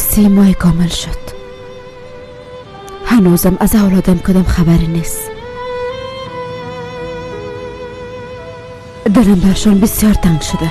امروز 3 ماه کامل شد. هنوزم از اولادم کدام خبری نیست. دلم برشان بسیار تنگ شده.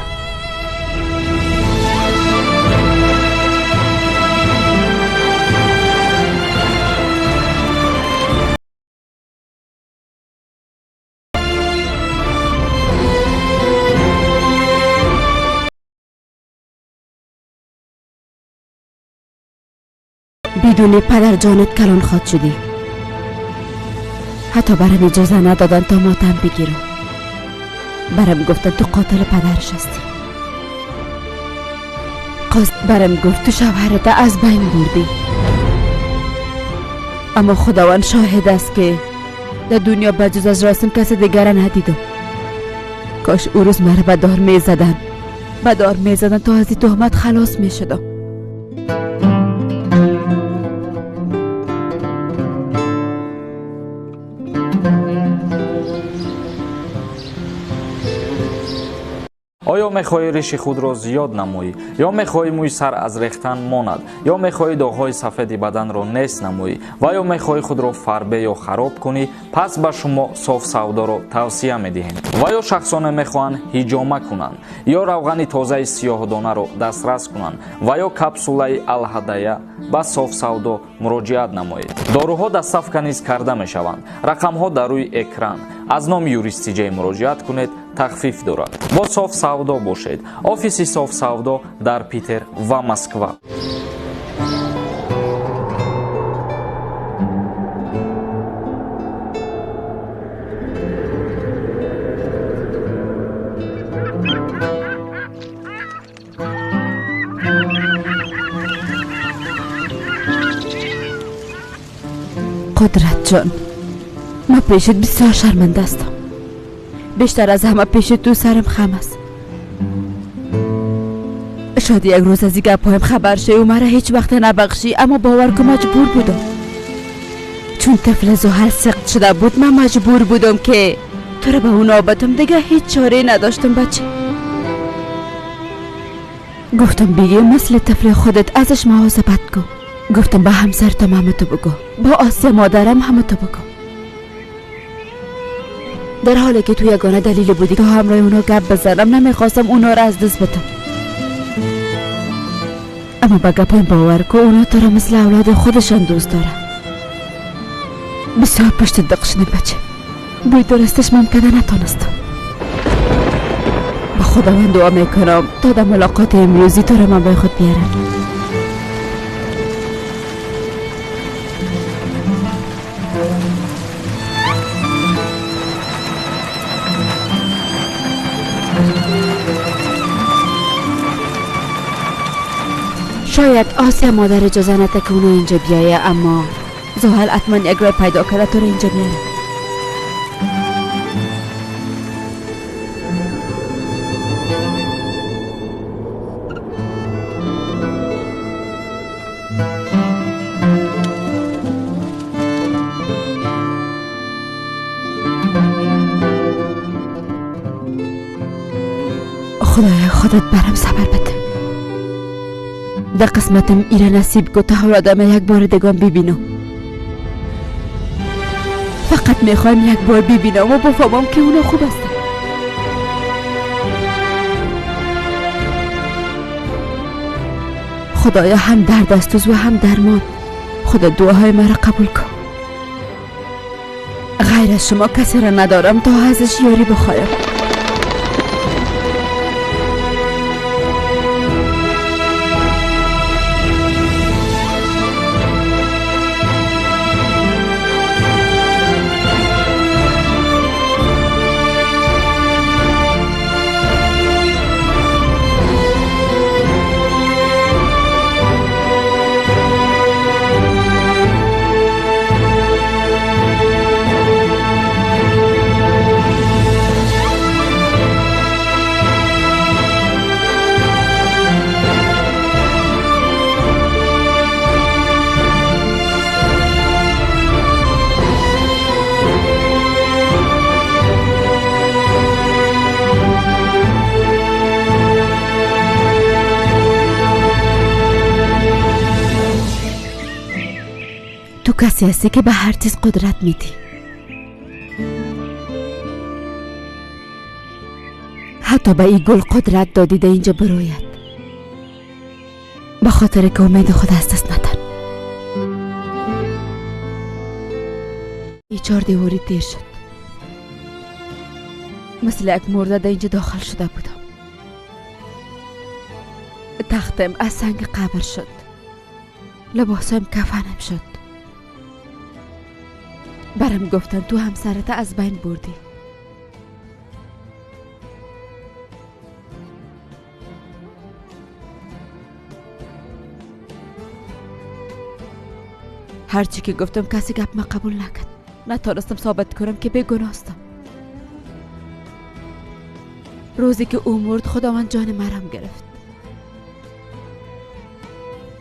بدون پدر جانت کلان خواد شدی. حتی برام اجازه ندادن تا ماتم بگیرم. برام گفتن تو قاتل پدرش هستی. قاضی برام گفت تو شوهرت از بین بردی. اما خداوند شاهد است که در دنیا بجز از راسم کس دیگر ندیدم. کاش او روز مرا به دار میزدن، به دار میزدن تا از این تهمت خلاص میشدم. آیا میخواهی ریش خود را زیاد نمایی، یا میخواهی موی سر از ریختن ماند، یا میخواهی داغ‌های سفید بدن را نیست نمایی و یا میخواهی خود را فربه یا خراب کنی؟ پس به شما صاف سودا را توصیه میدهیم. و یا شخصان میخواهند حجامه کنند، یا روغن تازه سیاه دانه را دسترس کنند و یا کپسولای الهدایه، به صاف سودا مراجعت نمایید. داروها دستفکه نیز کرده میشوند. رقمها در روی اکران. از نام یوریست جی مراجعت کنید، تخفیف دارد. با صاف سودا باشید. office صاف سودا در پیتر و مسکوا. قدرت جان، من پیشت بسیار شرمنده هستم. بیشتر از همه پیش تو سرم خم است. شاید یک روز از این گپایم خبر شی و مرا هیچ وقت نبخشی، اما باور کن مجبور بودم. چون طفل زحل سقط شده بود، من مجبور بودم که تو را به اون آبتم. دیگه هیچ چاره نداشتم بچه. گفتم بگی مثل طفل خودت ازش مواظبت کن. گفتم به همسرتم همه تو بگو، با آسیه مادرم همه تو بگو. در حالی که تو یگانه دلیل بودی که همراه اونا گپ بزنم، نمیخواستم اونا را از دست بدم. اما به گپم باور کن، اونا تو را مثل اولاد خودشان دوست دارن. بسیار پشت دق شدم بچه. بوی درستش ممکنه نتانستم. به خداوند دعا میکنم تا در ملاقات امروزی تو را من به خود بیارم. شاید آسیا مادر اجازه نده که اونو اینجا بیایه، اما زحل حتما یک راه پیدا کرده تو رو اینجا میاره. خدایا خودت برم صبر بده. در قسمتم ایره نصیب کو تا اولادم یک بار دیگه ببینم. فقط میخوایم یک بار ببینم و بفهمم که اونا خوب هستن. خدایا هم درد است و هم درمان. خدا دعاهای مرا قبول کن. غیر از شما کسی را ندارم تا ازش یاری بخوایم. کسی هستی که به هر چیز قدرت میدی. حتی به این گل قدرت دادی در اینجا بروید، به خاطر که امید خود از دست ندن. این 4 دیواری دیر شد. مثل یک مرده در اینجا داخل شده بودم. تختم از سنگ قبر شد، لباسم کفنم شد. برم گفتن تو همسرت از بین بردی. هرچی که گفتم کسی گپ ما قبول نکرد. نتانستم ثابت کنم که بی‌گناهستم. روزی که او مرد خداوند جان مرم گرفت.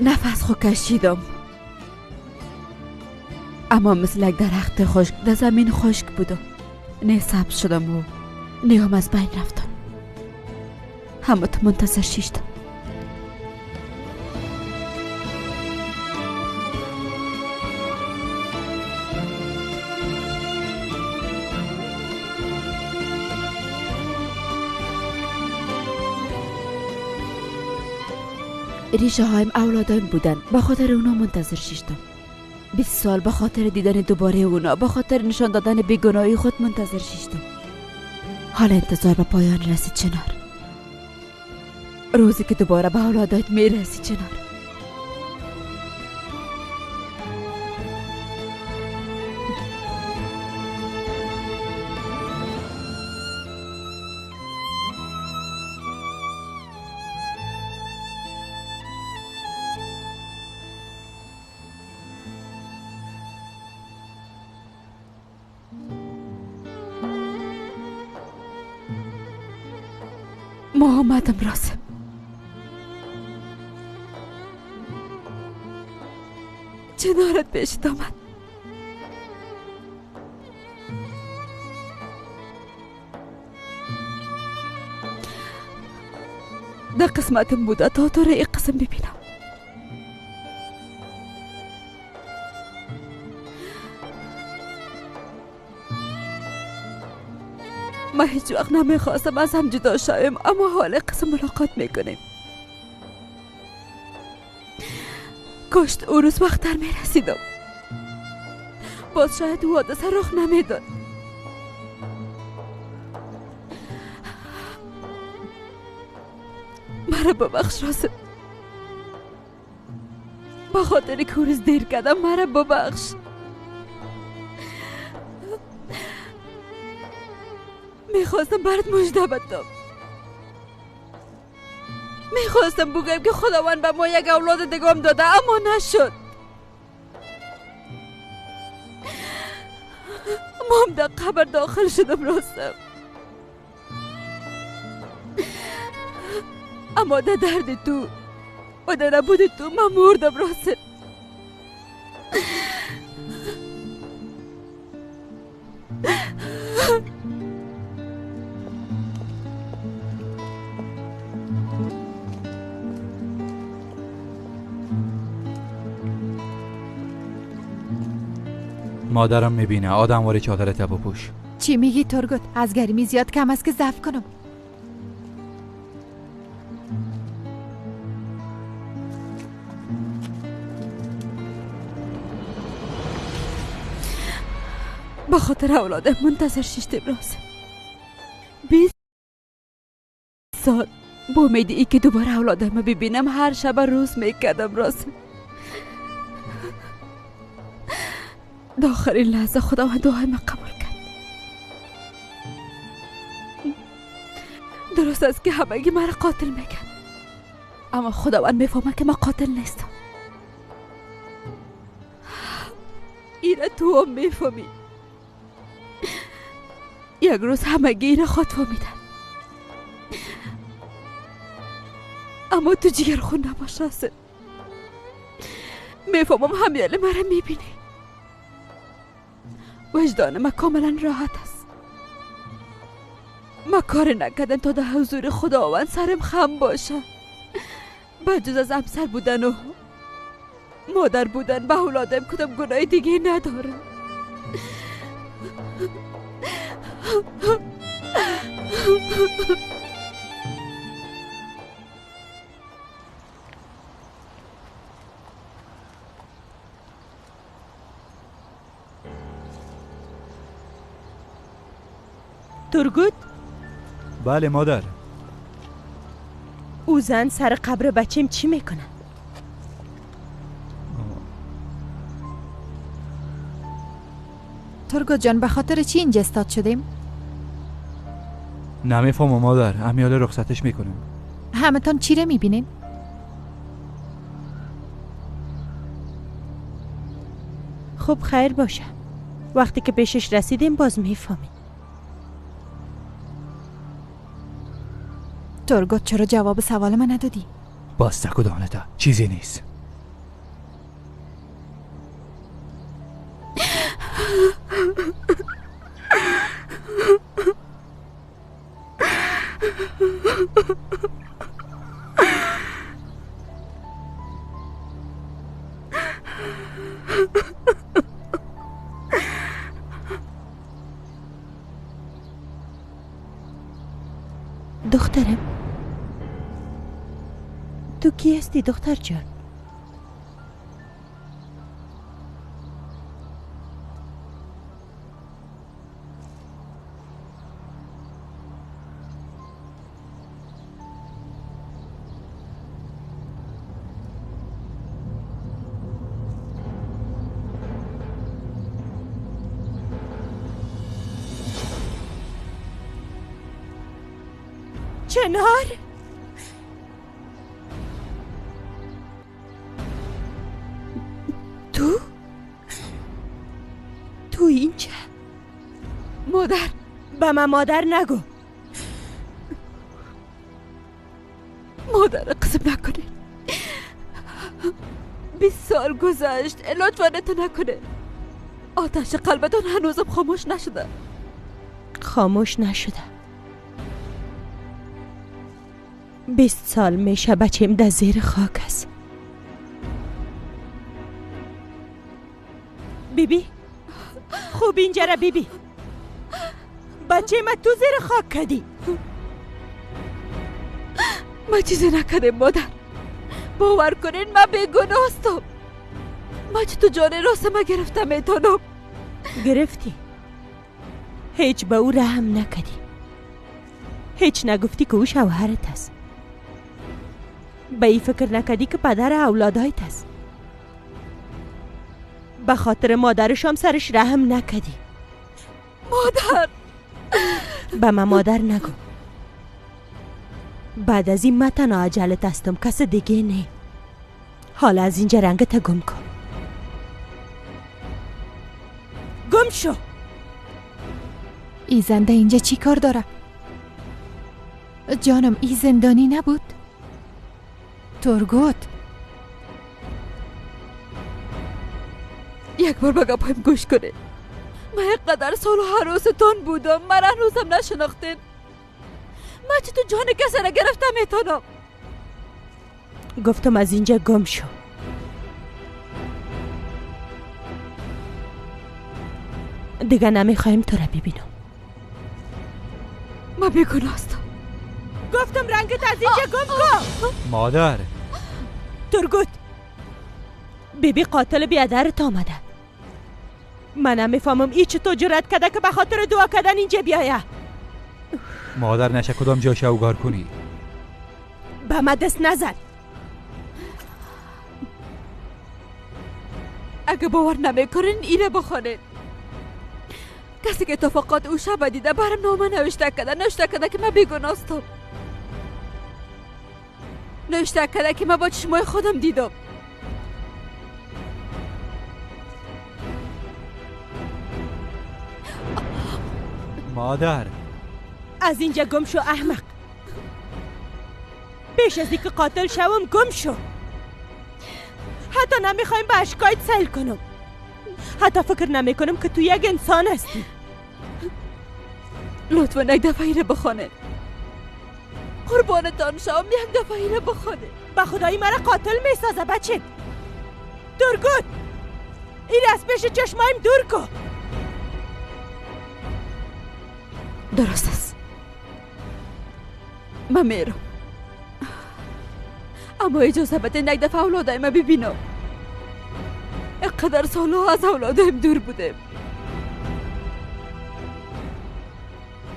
نفس خو کشیدم، اما مثل یک درخت خشک در زمین خشک بودم. نه سبز شدم و نه هم از بین رفتم. همه تو منتظر شیشتم. ریشه هایم اولادایم بودن، به خاطر اونا منتظر شیشتم. 20 سال به خاطر دیدن دوباره اونا، به خاطر نشان دادن بیگناهی خود منتظر شیشتم. حال انتظار به پایان رسید چنار. روزی که دوباره به اولادایت میرسی چنار. ما آمدم راسم. چنارت پیشت آمد. در قسمتم بوده تا تو را این قسم ببینم. ما هیچ وقت نمیخواستم از هم جدا شویم، اما حال قسم ملاقات میکنیم. کاش او روز وقت تر میرسیدم. باز شاید او حادثه رخ نمیداد. مرا ببخش راسم، به خاطر که او روز دیر کردم. مرا ببخش. میخواستم برات مژده بدم. میخواستم بگم که خداوند به ما یک اولاد دیگه هم داده، اما نشد. ما هم در قبر داخل شدم راستم، اما در درد تو و در نبود تو من مردم راستم. مادرم میبینه آدم واری چادرت بپوش. چی میگی ترگوت؟ از گرمی زیاد کم است که ضعف کنم. به خاطر اولاده منتظر شیشتیم راسم. 20 سال با امید ای که دوباره اولادم ببینم هر شب روز میکردم راسم. در آخرین لحظه خداوند دعای من قبول کرد. درست است که همگی مرا قاتل میگن، اما خداوند میفهمه که من قاتل نیستم. ایره تو هم میفهمی. یک روز همگی ایره خود فهمیدن، اما تو جگر خون نباش راسم. میفهمم همیاله مرا میبینی. وجدان ما کاملا راحت است. ما کار نکردم تا در حضور خداوند سرم خم باشه. بجز از همسر بودن و مادر بودن به اولادم کدام گناه دیگه نداره. ترگوت؟ بله مادر. او زن سر قبر بچیم چی میکنه؟ ترگوت جان، به خاطر چی اینجا استاد شدیم؟ نمیفهمم مادر، امیال رخصتش میکنم. همتان چی رو میبینین؟ خب خیر باشه، وقتی که پیشش رسیدیم باز میفهمیم. ترگوت چرا جواب سوال من ندادی؟ باز تک و دانتا چیزی نیست. دخترم، تو کی هستی دختر جان؟ چنار؟ تو اینجا؟ مادر. به من مادر نگو. مادر قسم نکنه. 20 سال گذشت، لطفا تو نکنه. آتش قلبتان هنوزم خاموش نشده. خاموش نشده. 20 سال میشه بچیم در زیر خاک است. بیبی، خوب اینجا را بیبی، بچه ما تو زیر خاک کدی. ما چیزی نکردیم مادر، باور کنین من بیگناه هستم. ما چه تو جان راست ما گرفتم میتونم. گرفتی، هیچ به او رحم نکردی، هیچ نگفتی که او شوهرت است. به این فکر نکردی که پدر اولادایت است. به خاطر مادرش هم سرش رحم نکردی. مادر. به من مادر نگو. بعد از این من تنها عجلت هستم، کس دیگه نه. حالا از اینجا رنگت گم کن. گم شو. ای زنده اینجا چی کار داره؟ جانم ای زندانی نبود؟ ترگوت یک بار به گپایم گوش کنه. من اینقدر سال و هراستان بودم، من هنوزم نشناختین. من چطور جان کسی را گرفتم میتونم؟ گفتم از اینجا گم شو. دیگه نمیخوایم تو را ببینم. من بیگناه هستم. گفتم رنگت از اینجا گم کن. مادر. ترگوت، بیبی قاتل بیادرت آمده. من نمیفهمم ای چطور جرأت کرده که به خاطر دعا کردن اینجا بیایه. مادر نشه کدام جا شوگار کنی. به من دست نزن. اگه باور نمیکنین اینه بخوانین. کسی که اتفاقات او شب دیده برم نامه نوشته کرده، نوشته کرده که من بیگناه هستم. نوشته کرده که من با چشمای خودم دیدم. مادر. از اینجا گم شو احمق. پیش از اینکه قاتل شوم گم شو. حتی نمیخوایم به اشکایت سیل کنم. حتی فکر نمی کنم که تو یک انسان هستی. لطفا یک دفعه اینو بخوانه. قربانتان شوم، یک دفعه اینو بخوانه. به خدایی مرا قاتل میسازه بچه. ترگوت، این از پیش چشمایم دور کن. درست است، من میرم، اما اجازه بده یک دفعه اولادای من ببینم. اینقدر سالها از اولادایم دور بودم.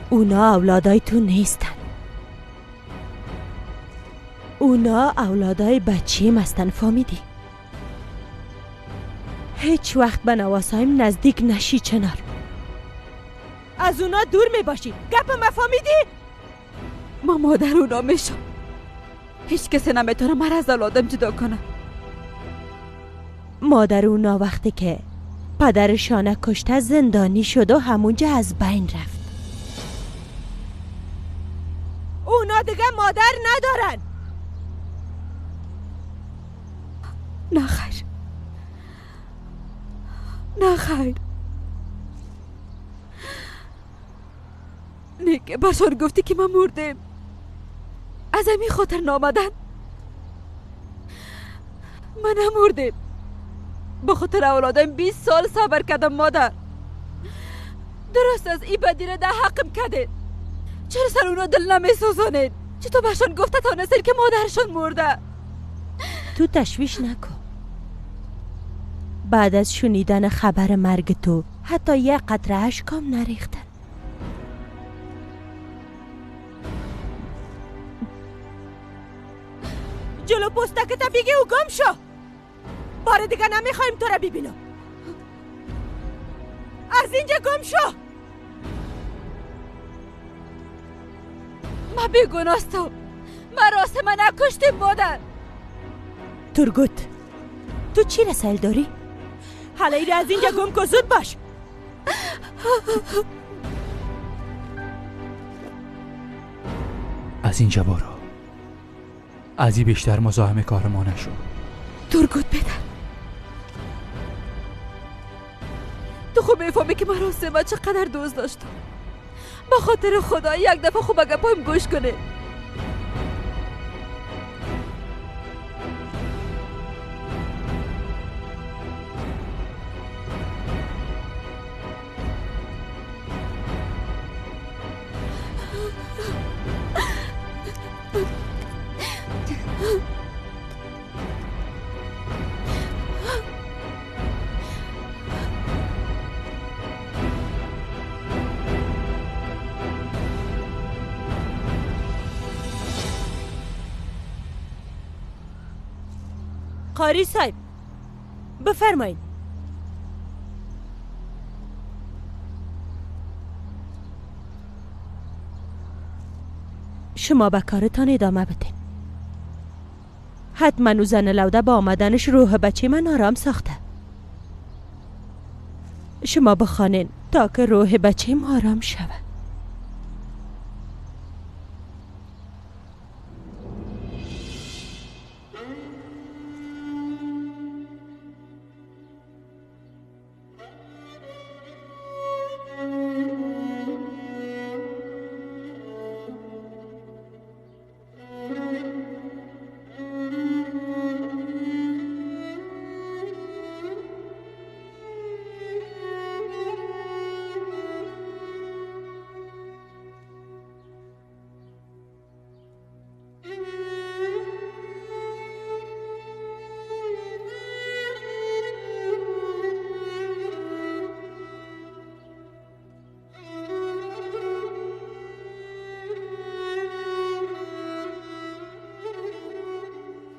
اونا اولادای تو نیستن، اونا اولادای بچیم هستن، فهمیدی؟ هیچ وقت به نواسایم نزدیک نشی چنار، از اونا دور می باشی. گپ ما فهمیدی؟ ما مادر اونا میشم، هیچ کسی نمیتونه مرا از اولادم جدا کنه. مادر اونا وقتی که پدرشانه کشته زندانی شد و همونجا از بین رفت. اونا دیگه مادر ندارن. نه خیر، نه خیر. نیکه برشان گفتی که من مردم، از همین خاطر نامدن. من نمردم، به خاطر اولادم 20 سال صبر کردم مادر. درست از این بدی را در حقم کردید. چرا سر اونا دل نمیسوزانید؟ چطور بهشان گفته تانستید که مادرشان مرده؟ تو تشویش نکن. بعد از شنیدن خبر مرگ تو حتی یک قطره اشکم نریختن. جلو پستکت بگی و گم شو. بار دیگه نمیخوایم تو را ببینم. از اینجا گم شو. من بیگناستم، من راست من نکشتیم مادر. ترگوت، تو چی رسائل داری؟ حالا ایره از اینجا گم کن، زود باش. از اینجا برو، از این بیشتر مزاحم کار ما نشو. ترگوت پدر، تو خوب میفهمی که من راست من چقدر دوست داشتم. با خاطر خدا یک دفعه خوب گپایم گوش کنه. قاری صاحب بفرمایید. شما به کارتان ادامه بدین. حتما او زن لوده با آمدنش روح بچه من آرام ساخته. شما بخوانین تا که روح بچه ما آرام شود.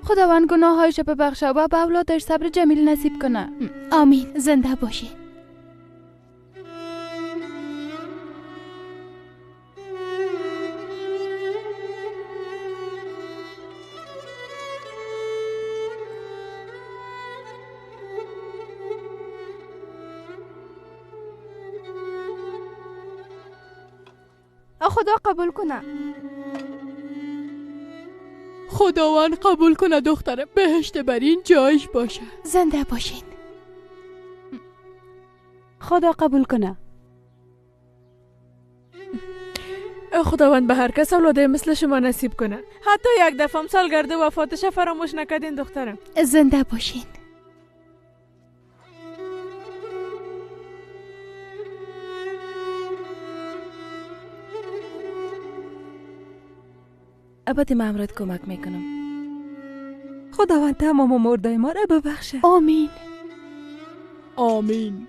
خداوند گناهایش ببخشه و به اولادش صبر جمیل نصیب کنه. آمین. زنده باشی. خدا قبول کنه. خداوند قبول کنه دختره، بهشت بر این جایش باشه. زنده باشین. خدا قبول کنه. خداوند به هر کس اولاده مثل شما نصیب کنه. حتی یک دفعه سالگرد وفاتش فراموش نکردین دخترم. زنده باشین. ابد من امرات کمک میکنم. خداوند تمام مردای ما را ببخشه. آمین. آمین.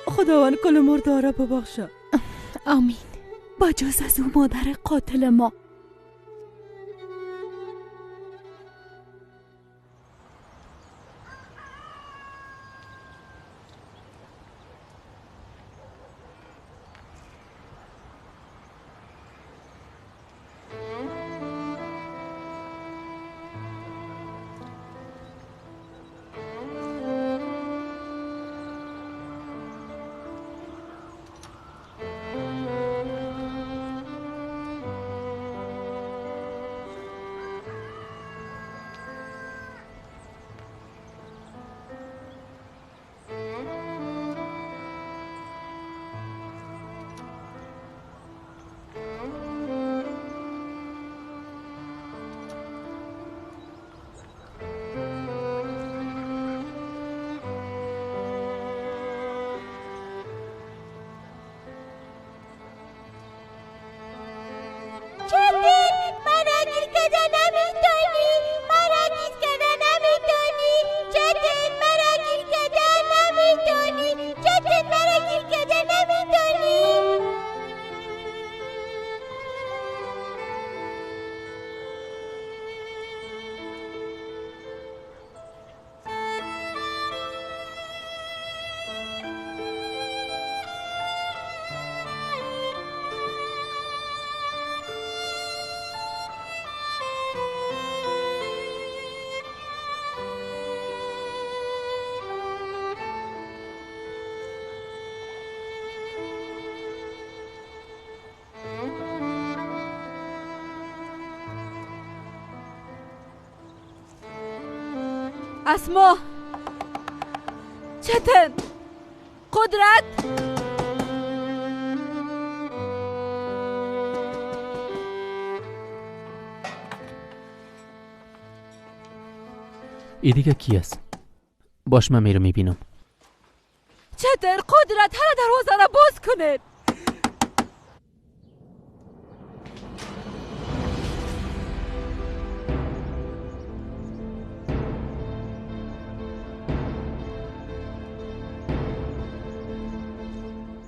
خداوند کل مرده را ببخشه. آمین. با جز از او مادر قاتل ما. اسما، چتن، قدرت، ای دیگه کی است؟ باش من میرم میبینم. چتن، قدرت، هر دروازه را باز کنید.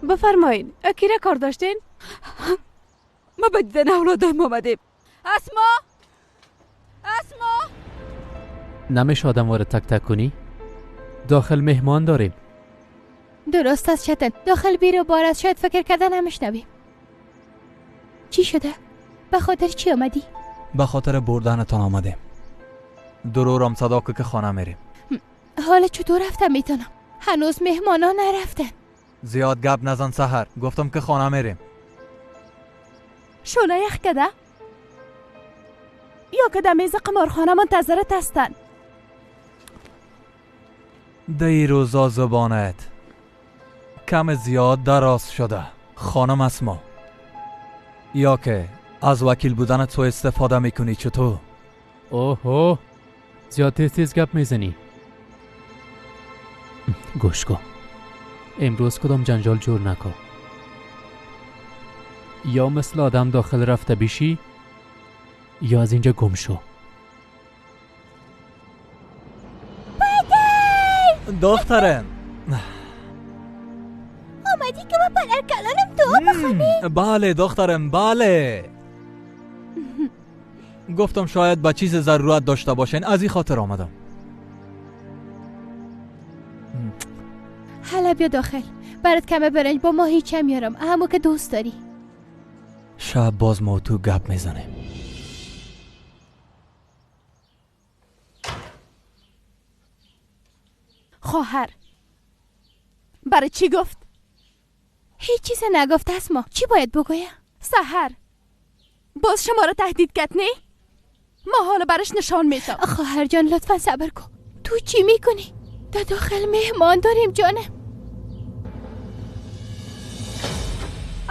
بفرمایید، کی را کار داشتین؟ ما به دیدن اولادم آمدیم. اسما، اسما، نمیشه آدم وارد تک تک کنی؟ داخل مهمان داریم. درست است چتن، داخل بیر و بار است، شاید فکر کردن نمیشنویم. چی شده؟ به خاطر چی آمدی؟ به خاطر بردنتان آمدیم. درورم صدا که خانه میریم. حالا چطور رفتم میتونم؟ هنوز مهمانا نرفتن. زیاد گپ نزن سحر، گفتم که خانه میریم. شوله یخ کده؟ یا که در میز قمارخانه منتظرت هستن. دی روزا زبانت کم زیاد دراز شده خانم اسما. یا که از وکیل بودنت سو استفاده میکنی چطور؟ اوهو، زیاد تیز تیز گپ میزنی. گوش کن، امروز کدام جنجال جور نکن. یا مثل آدم داخل رفته بیشی یا از اینجا گم شو. دخترم آمدی که با پدر کلانم دعا بخوانی؟ بله دخترم، بله. گفتم شاید به چیز ضرورت داشته باشین، از این خاطر آمدم. حالا بیا داخل، برات کمه برنج با ماهی چه میارم، همو که دوست داری. شب باز ما تو گپ میزنیم. خواهر برای چی گفت؟ هیچ چیز نگفت اسما، چی باید بگویم؟ سحر باز شما را تهدید کرد نه؟ ما حالا برش نشان میدم. خواهر جان لطفا صبر کن. تو چی میکنی؟ در داخل مهمان داریم جانم.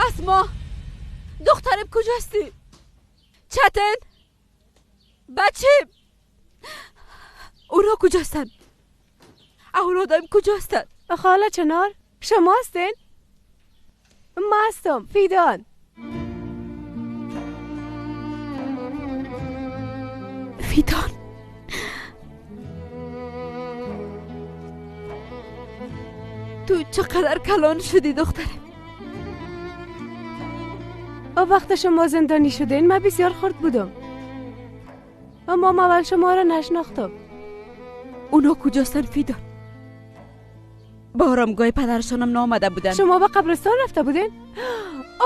اسما دخترم کجاستی؟ چتن بچه اونا کجاستن؟ اولادم کجاستن؟ خاله چنار شما هستین؟ ما هستم فیدان. فیدان، تو چقدر کلان شدی دخترم. وقت شما زندانی شدین من بسیار خرد بودم، اما من اول شما را نشناختم. اونا کجاستن فیدان؟ با آرامگاه پدرشانم نامده بودن. شما به قبرستان رفته بودین؟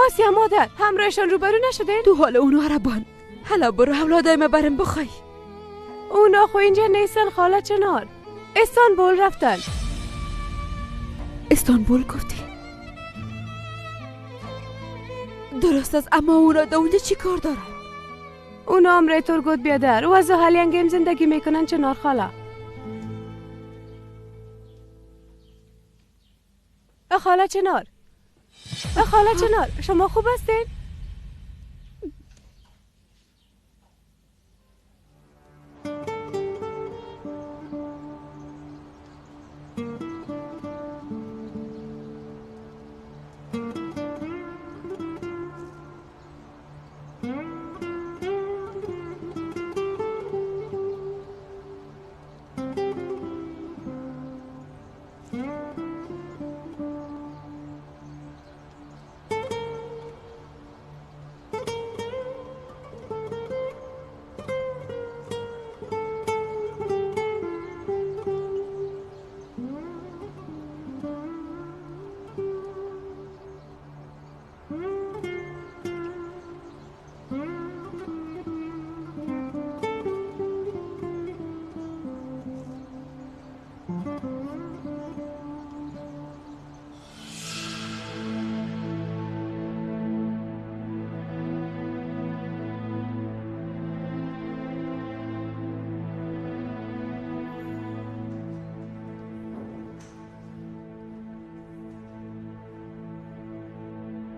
آسیا مادر همراهشان روبرو نشدین؟ تو حال اونا را بان. حالا برو اولادای ما برم بخوای. اونا خو اینجا نیستن خاله چنار، استانبول رفتن. استانبول گفتی؟ درست است، اما اونا در اونجا چی کار دارن؟ اونا امره ترگوت بیادر و زحل ینگیم زندگی میکنن چنار خاله. خاله چنار، خاله چنار، شما خوب هستین؟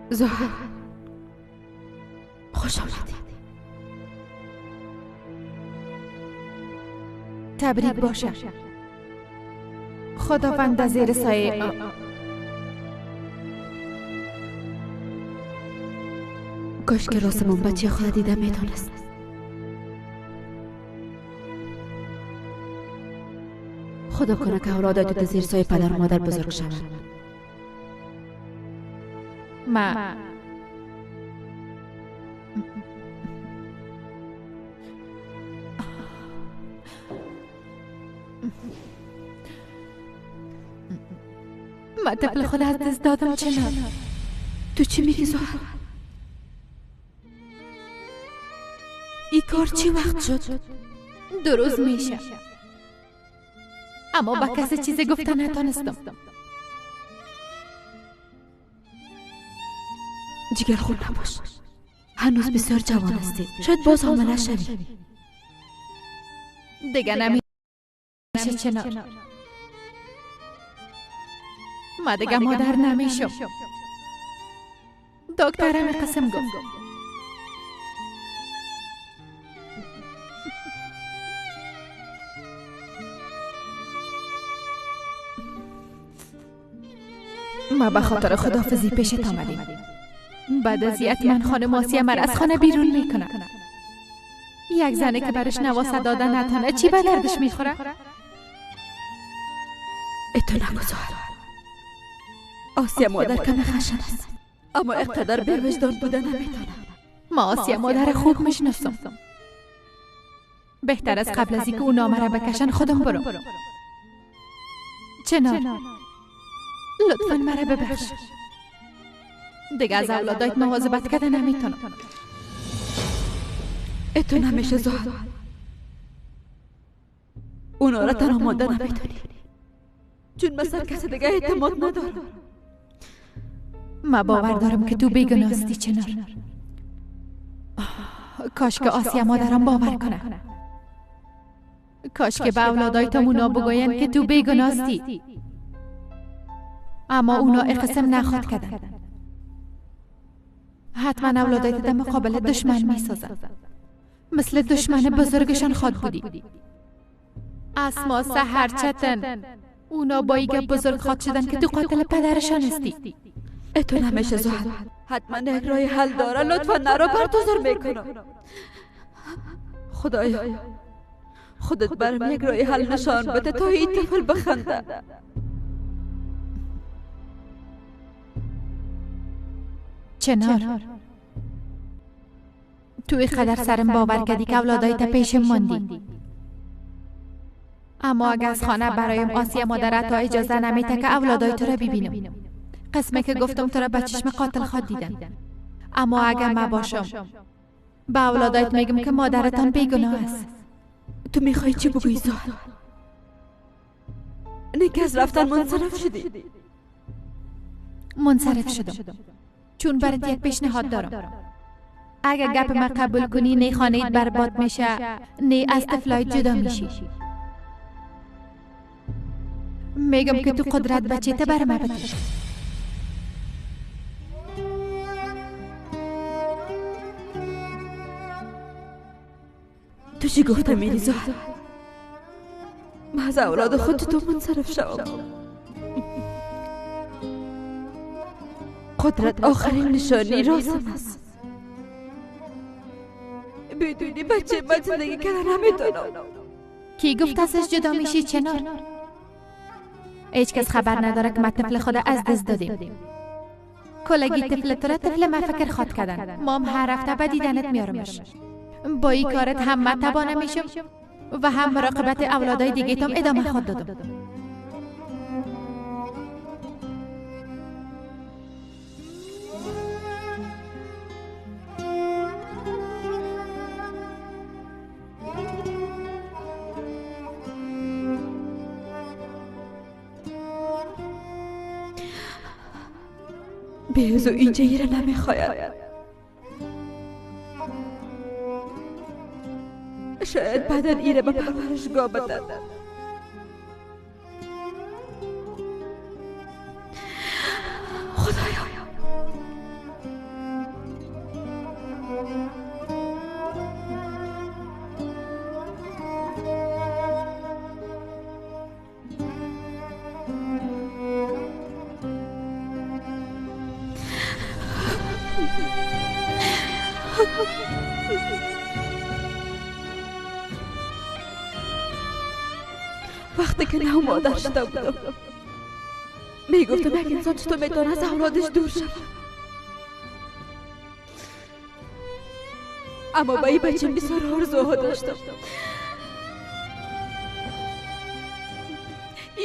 زهر، خوش آمدی. تبریک باشه. خداوند زیر سایه کاش که راسمون بچه خود دیده میتونست. خدا کنه که اولادای تو زیر سایه پدر و مادر بزرگ شوند. ما طفل خود از دست دادم چنار. تو چی میگی زهر؟ ای کار چی وقت شد؟ 2 روز میشه، اما با کسی چیزی گفته نتانستم. جگر خون نباش، هنوز بسیار جوان هستی، شاید باز حامله شوی. دیگه نمیشه چنار، ما دیگه مادر نمیشم. دکترم قسم گفت. ما به خاطر خداحافظی پیشت آمدیم. بعد از من خانم آسیه مرا از خانه بیرون میکنه. یک زنه که برش نواسه داده نتانه چی به دردش میخوره؟ اتو نگو زهر، آسیه مادر کم خشن است، اما اقتدار بی وجدان بوده نمیتونه. ما آسیه مادر خوب میشناسم. بهتر از قبل از اینکه اونا مرا بکشن خودم برم. چنار، لطفا مرا ببخش. دیگه از اولادایت مواظبت کرده نمیتونم. اتو نمیشه زهر، اونا را تنها مانده نمیتونی، چون مثل کسی دیگه اعتماد ندارم. ما باور دارم که تو بیگناه هستی چنار. کاش که آسیه مادرم باور کنه. کاش که به اولادایتم اونا بگوین که تو بیگناه هستی، اما اونا اقسم نخواد کردن. حتما اولادایت در مقابل دشمن میسازن، مثل دشمن بزرگشان خواد بودی. اسما سحر چتن، اونا با ایگه بزرگ خواد شدن که تو قاتل پدرشان هستی. اتو نمیشه زحل، حتما یک راه حل داره. لطفا نرو، بر تو زور میکنم. خدایا خودت برم یک راه حل نشان بده تا این طفل بخنده. چنار، تو اینقدر سرم باور کردی که اولادای تا پیشم ماندی، اما اگه از خانه برایم آسیه مادرت تا اجازه نمیته که اولادای تو را ببینم. قسمه که گفتم تو را به چشم قاتل خواد دیدن، اما اگه ما باشم به اولادایت میگم که مادرتان بیگناه است. تو میخوای چی بگویی زحل؟ نه از رفتن منصرف شدی؟ منصرف شدم چون برات یک پیشنهاد دارم. اگه گپ ما قبول کنی نه خانه‌ات برباد میشه نه از طفلایت جدا میشی. میگم که تو قدرت بچه تا بر ما بده. تو چی گفته میری زحل؟ من از اولاد خود تو منصرف شوم. قدرت آخرین نشانی رازم است. بدونی بچه من زندگی کردن نمیتونم. کی گفت ازش جدا میشی چنار؟ هیچ کس خبر نداره که ما طفل خود از دست دادیم. کلگی طفل تو را طفل ما فکر خواد کردن. مام هر هفته به دیدنت میارمش. با این کارت هم من تبانه میشم و هم مراقبت اولادای دیگه تام ادامه خواد دادم. به اینجا ایره نمیخواید. شاید بعدا ایره به پرورشگاه بدن. خدایا وقتی که نه مادر شده بودم میگفتم یک انسان چطور میتونه از اولادش دور شود، اما با این بچه بسیار آرزوها داشتم.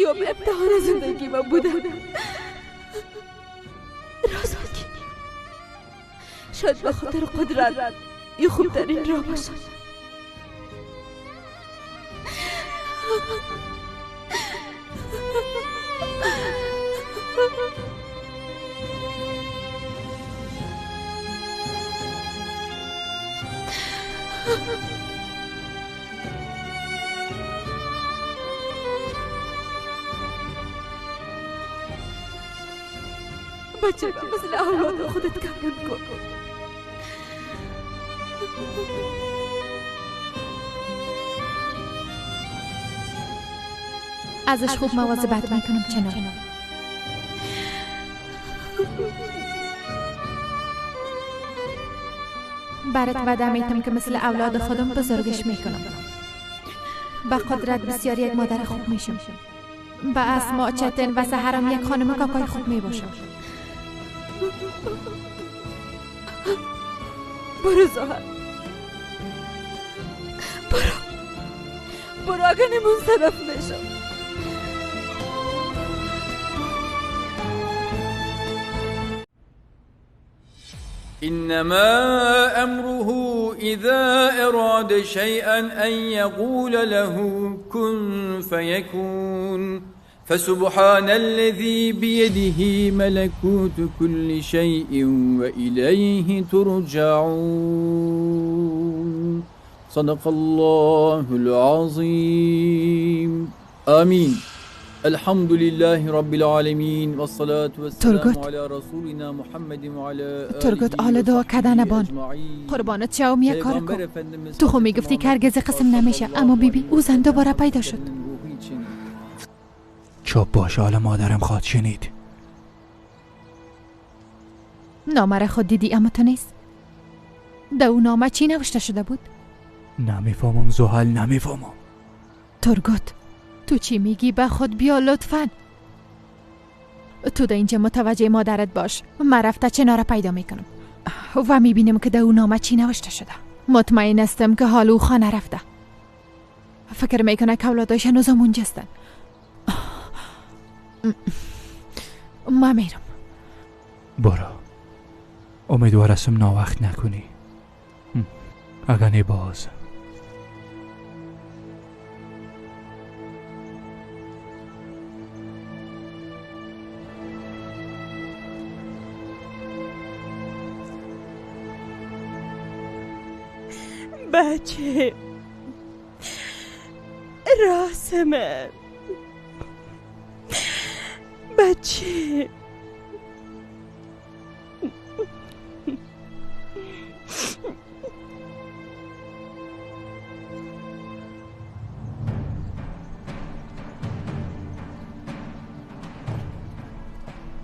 یا امتحان زندگی من بودن. راز که شاید به خاطر قدرت یه خوبترین راه باشد. بچه مثل اولاد خودت کمون کن. ازش خوب مواظبت میکنم چنار. برات وعده میتم که مثل اولاد خودم بزرگش میکنم. به قدرت بسیار یک مادر خوب میشم. به اسما، چتن و سحرم یک خانم کاکای خوب میباشم. برو زهر، برو اگه منصرف میشم. إنما أمره إذا أراد شيئا أن يقول له كن فيكون فسبحان الذي بيده ملكوت كل شيء وإليه ترجعون. صدق الله العظيم. آمين. الحمد لله رب العالمين والصلاة والسلام على رسولنا محمد وعلى ترگوت آل دعا کردن بان قربانت شوم یک کار کن. تو خو میگفتی که هرگز قسم نمیشه، اما بیبی او زن دوباره پیدا شد. چوب باش، حال مادرم خواد شنید. نامه را خود دیدی اما تو نیست. در او نامه چی نوشته شده بود؟ نمیفهمم زحل، نمیفهمم. ترگوت تو چی میگی؟ به خود بیا لطفا. تو در اینجا متوجه مادرت باش. من رفته چنار پیدا میکنم و میبینم که در او نامه چی نوشته شده. مطمئن هستم که حال او خانه رفته. فکر میکنه که اولادایش هنوز هم اونجا هستن. من میرم. برو. امیدوار هستم ناوقت نکنی. اگر نه باز. بچه راست من، بچه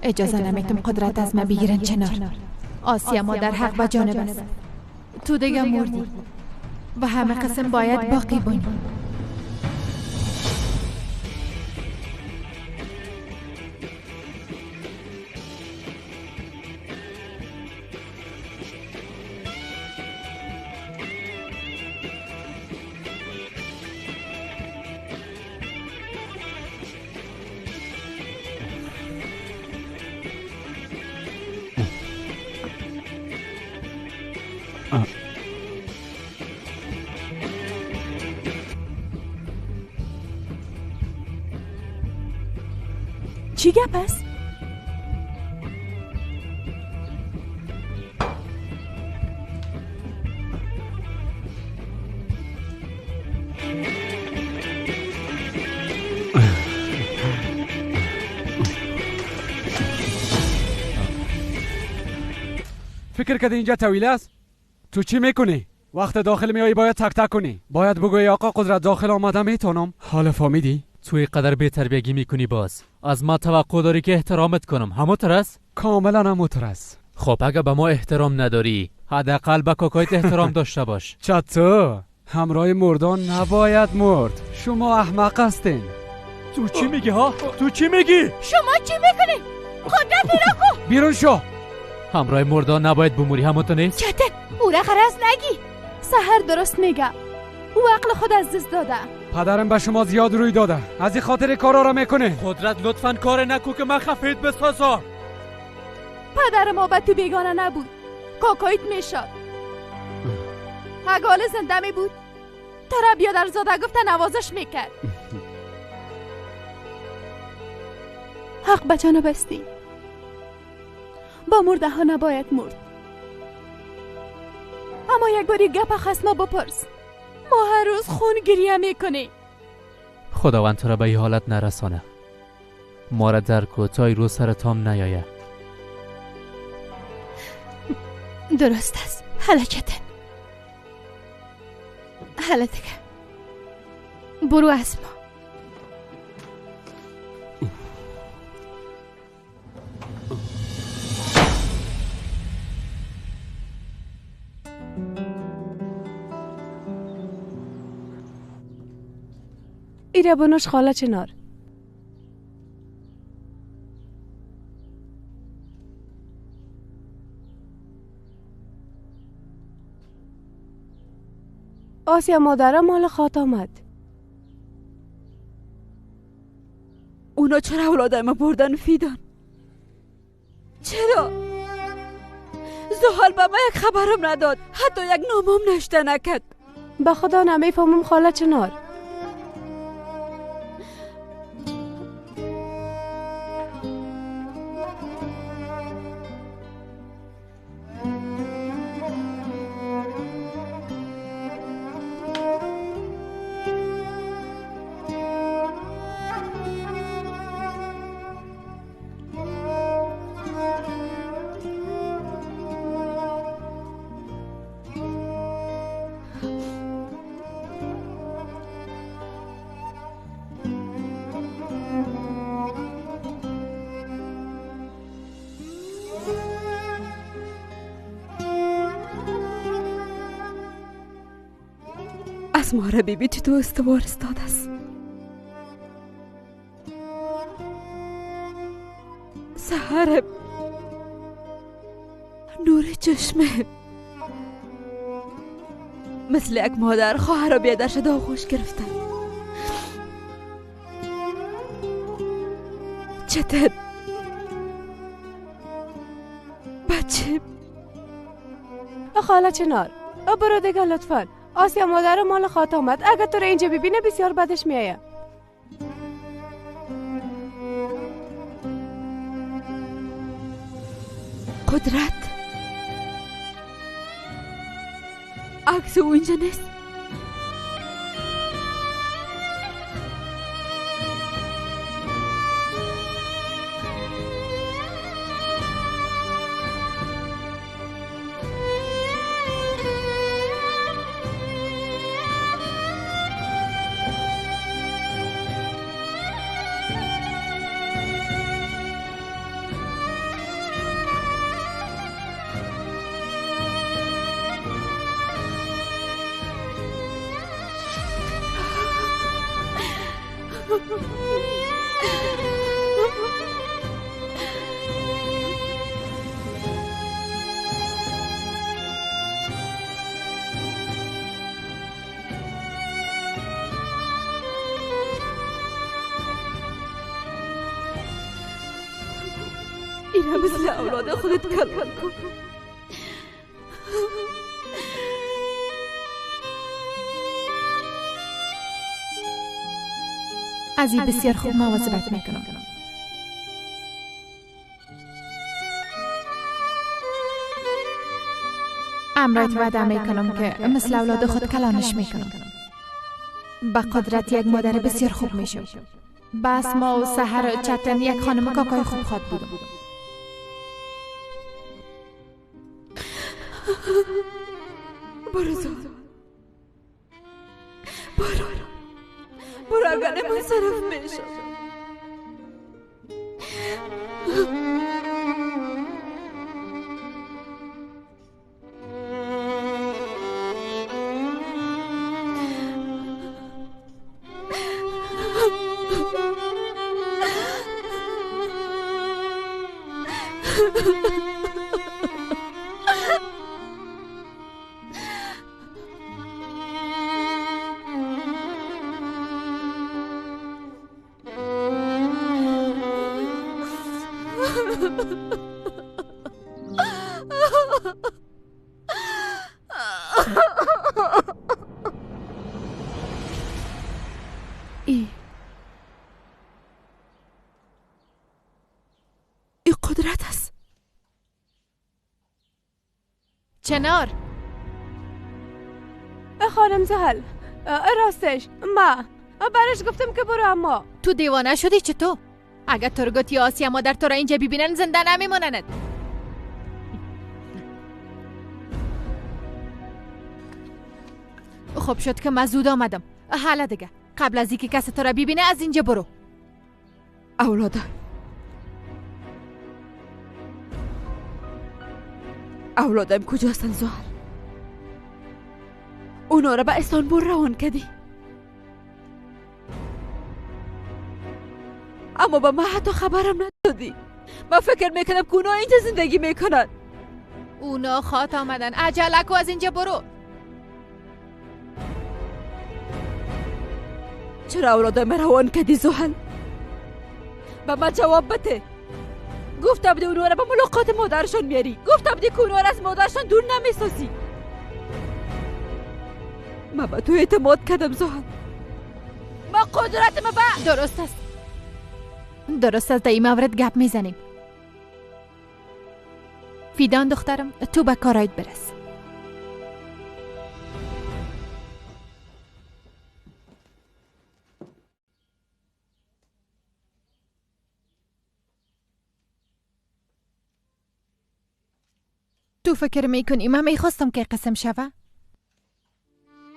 اجازه نمیتم قدرت از من بگیرن چنار. آسیا مادر حق به جانب است. تو دیگه مردی و همه قسم باید باقی بانی. چی گپ است؟ فکر کردی اینجا طویل است؟ تو چی میکنی؟ وقت داخل میایی باید تک تک کنی. باید بگویی آقا قدرت داخل آمده میتونم. حالا فهمیدی؟ تو اینقدر بی‌تربیگی میکنی باز. از ما توقع داری که احترامت کنم. همونطور است؟ کاملا همونطور است. خب اگه به ما احترام نداری حداقل به کاکایت احترام داشته باش. چطور؟ همراه مردان نباید مرد. شما احمق هستین. تو چی میگی ها؟ تو چی میگی؟ شما چی میکنی؟ قدرت پیدا کن. بیرون شو. همراه مردان نباید بموری، همونطور نیست؟ چطور؟ او را غرض نگی. سحر درست میگه. او عقل خود از دست داده. پدرم به شما زیاد روی داده، از این خاطر کارا را میکنه. قدرت لطفا کار نکو که من خفیت بسازم. پدر ما به تو بیگانه نبود، کاکایت میشد. اگه زنده می بود ترا بیادرزاده گفته نوازش میکرد. حق به جانب استی. با مرده ها نباید مرد. اما یک باری گپ خصما بپرس. ما هر روز خون گریه میکنیم. خداوند تو را به این حالت نرسانه. ما را درک و تا روز سر تام نیایه. درست است. حلکتن حالا دیگه برو از ما. ایره بنوش خاله چنار. آسیا مادرم مال خات آمد. اونا چرا اولادای ما بردن فیدان؟ چرا؟ زحل به ما یک خبرم نداد، حتی یک نامم نشته نکرد. به خدا نمیفهمم خاله چنار. اسما را ببین چطور استوار استاد است. سحر نور چشمه مثل یک مادر خواهر را بیادر شده آغوش گرفته. چطور بچه؟ خاله چنار برو دیگه لطفا. آسیا مادر مال خاطر آمد، اگر تو رو اینجا ببینه بسیار بدش میآید. قدرت عکس او اینجا نیست. اینا مثل اولاد خودت کلان کن. از این بسیار خوب مواظبت میکنم. امرایت وعده میکنم که مثل اولاد خود کلانش میکنم. به قدرت یک مادر بسیار خوب میشم. بس ما و سحر چتن یک خانم کاکای خوب خواد بودم. برو زود، برو برو، اگر منصرف میشم. ای قدرت است. چنار خانم زهل، راستش ما برش گفتم که برو، اما تو دیوانه شدی چطور؟ اگر ترگوت یا آسیا مادر تو را اینجا ببینن زنده نمیمانند. خوب شد که من زود آمدم. حالا دیگه قبل از اینکه کسی تو را ببینه از اینجا برو. اولادا اولادم کجاستن زهر؟ اونا را به استانبول روان کردی، اما به من حتی خبرم ندادی. من فکر میکنم که اونا اینجا زندگی میکنن. اونا خوات آمدن. عجله کو از اینجا برو. چرا اولادم روان کردی زحل؟ به من جواب بده. گفتم بودی اونا را به ملاقات مادرشان میاری. گفتم بودی که اونا را از مادرشان دور نمیسازی. من به تو اعتماد کردم زحل. ما قدرت ما به درست است، درست است. در این مورد گپ میزنیم. فیدان دخترم، تو به کارایت برس. تو فکر میکنی من میخواستم که قسم شوه؟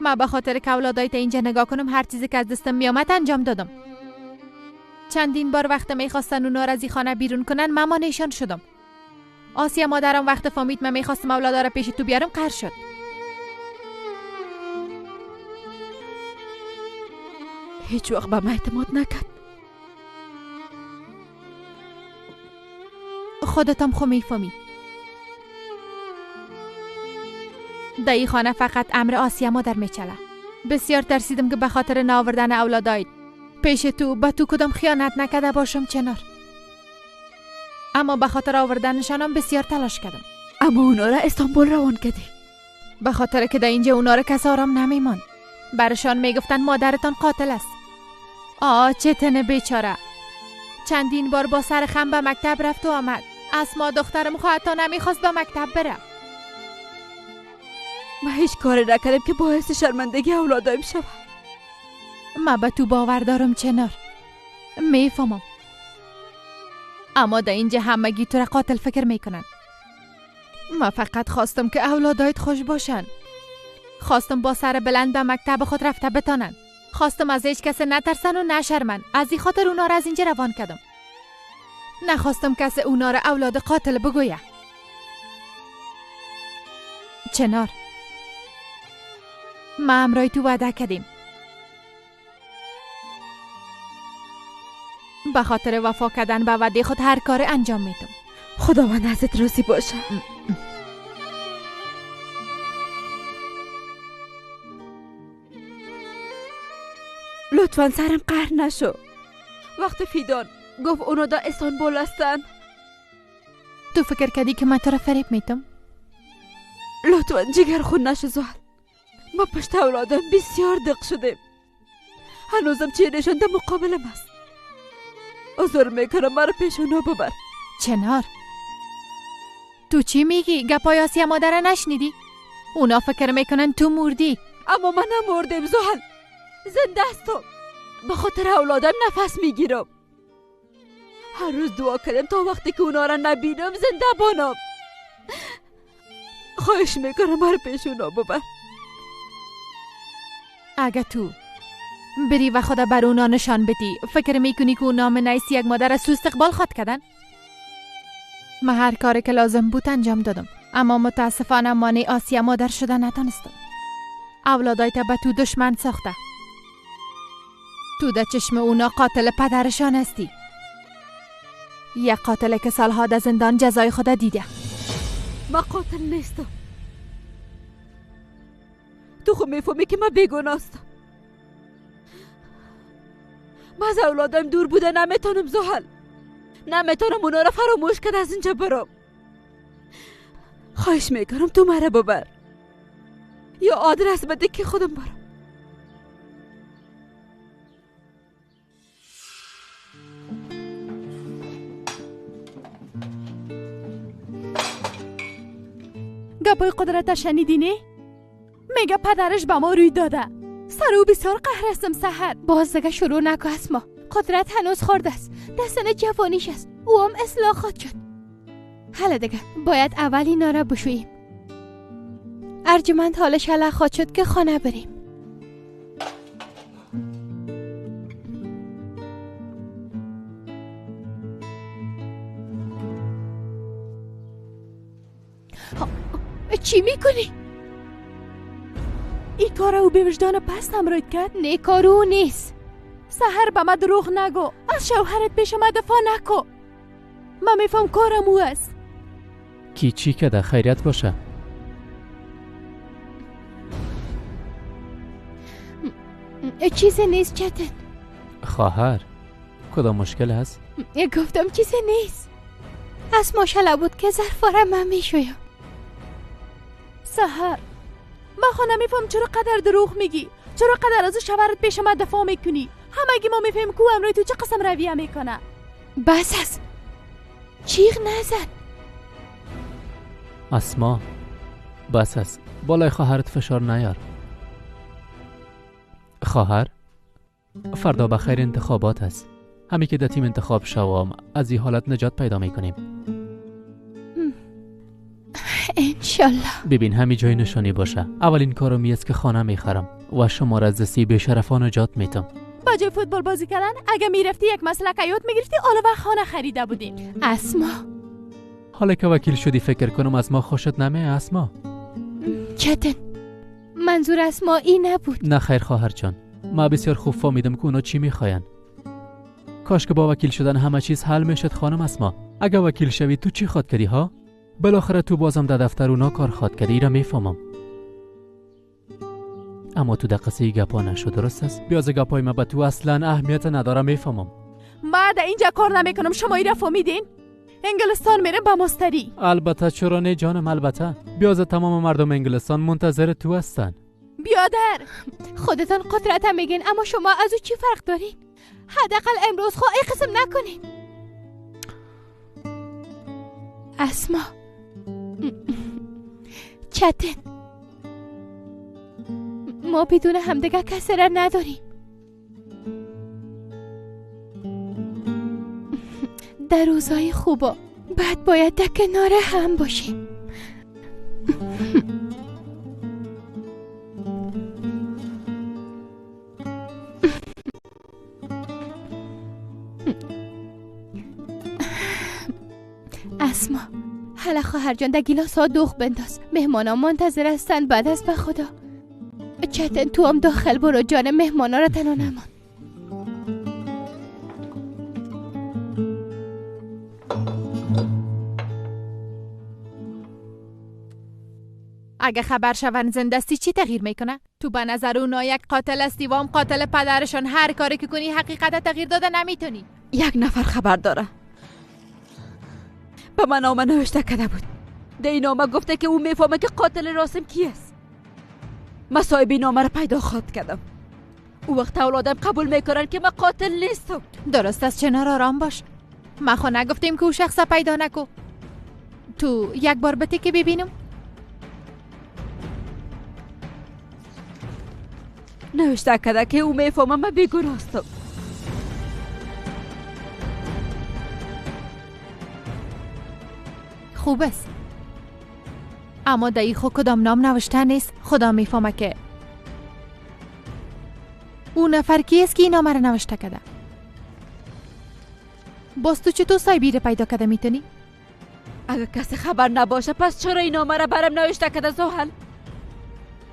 من به خاطر که اولادایت اینجا نگاه کنم هر چیزی که از دستم میامد انجام دادم. چندین بار وقت میخواستن اونا را از این خانه بیرون کنن من مانعشان شدم. آسیا مادرم وقت فهمید من میخواستم اولادا را پیش تو بیارم قهر شد. هیچ وقت به من اعتماد نکرد. خودتم خو میفهمی. در این خانه فقط امر آسیه مادر میچله. بسیار ترسیدم که به خاطر نآوردن اولادایت پیش تو به تو کدام خیانت نکرده باشم چنار. اما به خاطر آوردنشانم بسیار تلاش کردم. اما اونا را استانبول روان کردی. به خاطر که در اینجا اونا را کس آرام نمیماند. برشان میگفتن مادرتان قاتل است. آه چتن بیچاره. چندین بار با سر خم به مکتب رفت و آمد. اسما دخترم خواهد تا نمیخواست به مکتب بره. من هیچ کاری نکردم که باعث شرمندگی اولادایم شود. من به تو باور دارم چنار، میفهمم. اما در اینجا همگی تو را قاتل فکر میکنن. من فقط خواستم که اولادایت خوش باشن. خواستم با سر بلند به مکتب خود رفته بتانن. خواستم از هیچ کس نترسن و نشرمن. از این خاطر اونا را از اینجا روان کردم. نخواستم کس اونا را اولاد قاتل بگویه. چنار، ما امرای تو وعده کردیم. به خاطر وفا کردن به وعده خود هر کار انجام میدم. خداوند ازت راضی باشه. لطفا سرم قهر نشو. وقت فیدان گفت اونا در استانبول هستن. تو فکر کردی که من تو را فریب میدم؟ لطفا جگر خون نشو زحل. ما پشت اولادم بسیار دق شدیم. هنوزم چهرهشان در مقابلم است. عذر میکنم، مرا پیش اونا ببر. چنار، تو چی میگی؟ گپای آسیه مادر نشنیدی؟ اونا فکر میکنن تو مردی. اما من نمردم زحل، زنده هستم. به خاطر اولادم نفس میگیرم. هر روز دعا کردم تا وقتی که اونا را نبینم زنده بانم. خواهش میکنم مرا پیش اونا ببر. اگه تو بری و خدا بر اونا نشان بدی، فکر میکنی که اونا من نیست یک مادر از تو استقبال خواد کردن؟ من هر کاری که لازم بود انجام دادم، اما متاسفانه مانع آسیه مادر شده نتانستم. اولادایت به تو دشمن ساخته. تو در چشم اونا قاتل پدرشان هستی. یک قاتل که سالها در زندان جزای خود دیده. من قاتل نیستم. تو خود میفهمی که من بیگناه هستم. من از اولادم دور بوده نمیتونم زحل. نمیتونم اونا را فراموش کرد از اینجا برم. خواهش میکنم تو مرا ببر یا آدرس بده که خودم برم. گپای قدرت شنیدی نه؟ میگه پدرش به ما روی داده. سر او بسیار قهر هستم سحر. باز دیگه شروع نکن اسما. قدرت هنوز خرد است، در سن جوانیش است. او هم اصلاح خواهد شد. حالا دیگه باید اول اینا را بشوییم. ارجمند حالش حالا خواهد شد که خانه بریم. چی میکنی؟ این کار او به وجدان پست همراهت کرد؟ نه، کار او نیست. سحر به من دروغ نگو. از شوهرت پیش من دفاع نکو. من میفهم کارم او است. کی چی که در خیریت باشه؟ چیزی نیست چتن. خواهر، کدام مشکل هست؟ گفتم چیزی نیست. از ماشاءالله بود که ظرفا من میشویم. سحر، من خو نمیفهم چرا قدر دروغ میگی؟ چرا قدر از شوهرت پیش من دفاع میکنی؟ همگی ما میفهمیم کو امروز تو چه قسم رویه میکنه. بس است، چیغ نزن. اسما، بس است، بالای خواهرت فشار نیار. خواهر، فردا بخیر انتخابات است. همی که در تیم انتخاب شوم از این حالت نجات پیدا میکنیم. انشالله. ببین، همی جای نشانی باشه. اولین کارم است که خانه میخرم و شما را از دستی بی‌شرفان نجات میتم. با جای فوتبال بازی کردن اگه میرفتی یک مسلک یاد میگرفتی، حالا وقت خانه خریده بودیم. اسما، حالا که وکیل شدی فکر کنم از ما خوشت نمیه اسما. چتن، منظور اسما این نبود. نه خیر خواهر جان، ما بسیار خوب فهمیدم که اونا چی میخواین. کاش که با وکیل شدن همه چیز حل میشد خانم اسما. اگه وکیل شوی تو چی خواد کردی ها؟ بالاخره تو بازم در دفتر اونا کار خواد کردی، ایرا میفهمم. اما تو در قصه گپا نشو، درست است؟ بیاز گپای ما به تو اصلا اهمیت نداره، میفهمم. ما در اینجا کار نمیکنم، شما ایرا فهمیدین؟ انگلستان میرم با مستری. البته چرا نه جانم، البته. بیاز تمام مردم انگلستان منتظر تو هستن. بیادر خودتان قدرت هم میگین، اما شما از او چی فرق دارین؟ حداقل امروز خو ای قسم نکنین. اسما چتن، ما بدون همدیگه کسی را نداریم. در روزهای خوبا بعد باید در کنار هم باشیم. اسما حالا خواهر جان در گیلاس ها دوغ بنداز، مهمانا منتظر هستند بعد از به خدا. چتن تو هم داخل برو جان، مهمانا را تنها نمان. اگه خبر شون زندستی چی تغییر میکنه؟ تو به نظر اونا یک قاتل هستی و هم قاتل پدرشان. هر کاری که کنی حقیقت تغییر داده نمیتونی. یک نفر خبر داره، به من نامه نوشته کرده بود. در این نامه گفته که او میفهمه که قاتل راسم کی است. من صاحب نامه را پیدا خواد کردم. او وقت اولادم قبول میکنن که من قاتل نیستم. درست است چنار، آرام باش. ما خو نگفتیم که او شخص پیدا نکو. تو یک بار بته که ببینم. نوشته کرده که او میفهمه من بیگناه هستم. خوب است، اما در خو کدام نام نوشته نیست. خدا میفهمه که او نفر کی است که این نامه را نوشته کرده. باز تو چطور صاحبی را پیدا کرده میتونی؟ اگر کسی خبر نباشه پس چرا این نامه را برم نوشته کرده زحل؟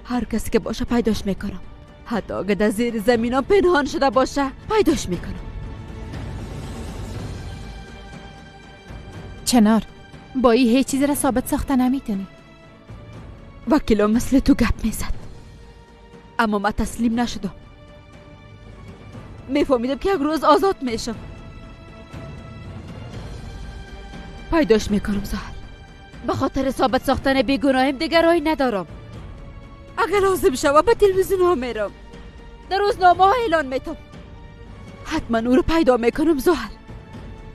هر کسی که باشه پیداش میکنم، حتی اگر در زیر زمینم پنهان شده باشه پیداش میکنم. چنار با این هیچ چیز را ثابت ساخته نمیتونی. وکیلم مثل تو گپ میزد، اما من تسلیم نشدم. میفهمیدم که یک روز آزاد میشم. پیداش میکنم زحل. به خاطر ثابت ساختن بیگناهیم دیگر راهی ندارم. اگر لازم شوه به تلویزیون ها میرم، در روزنامه ها اعلان میتم. حتما او رو پیدا میکنم زحل.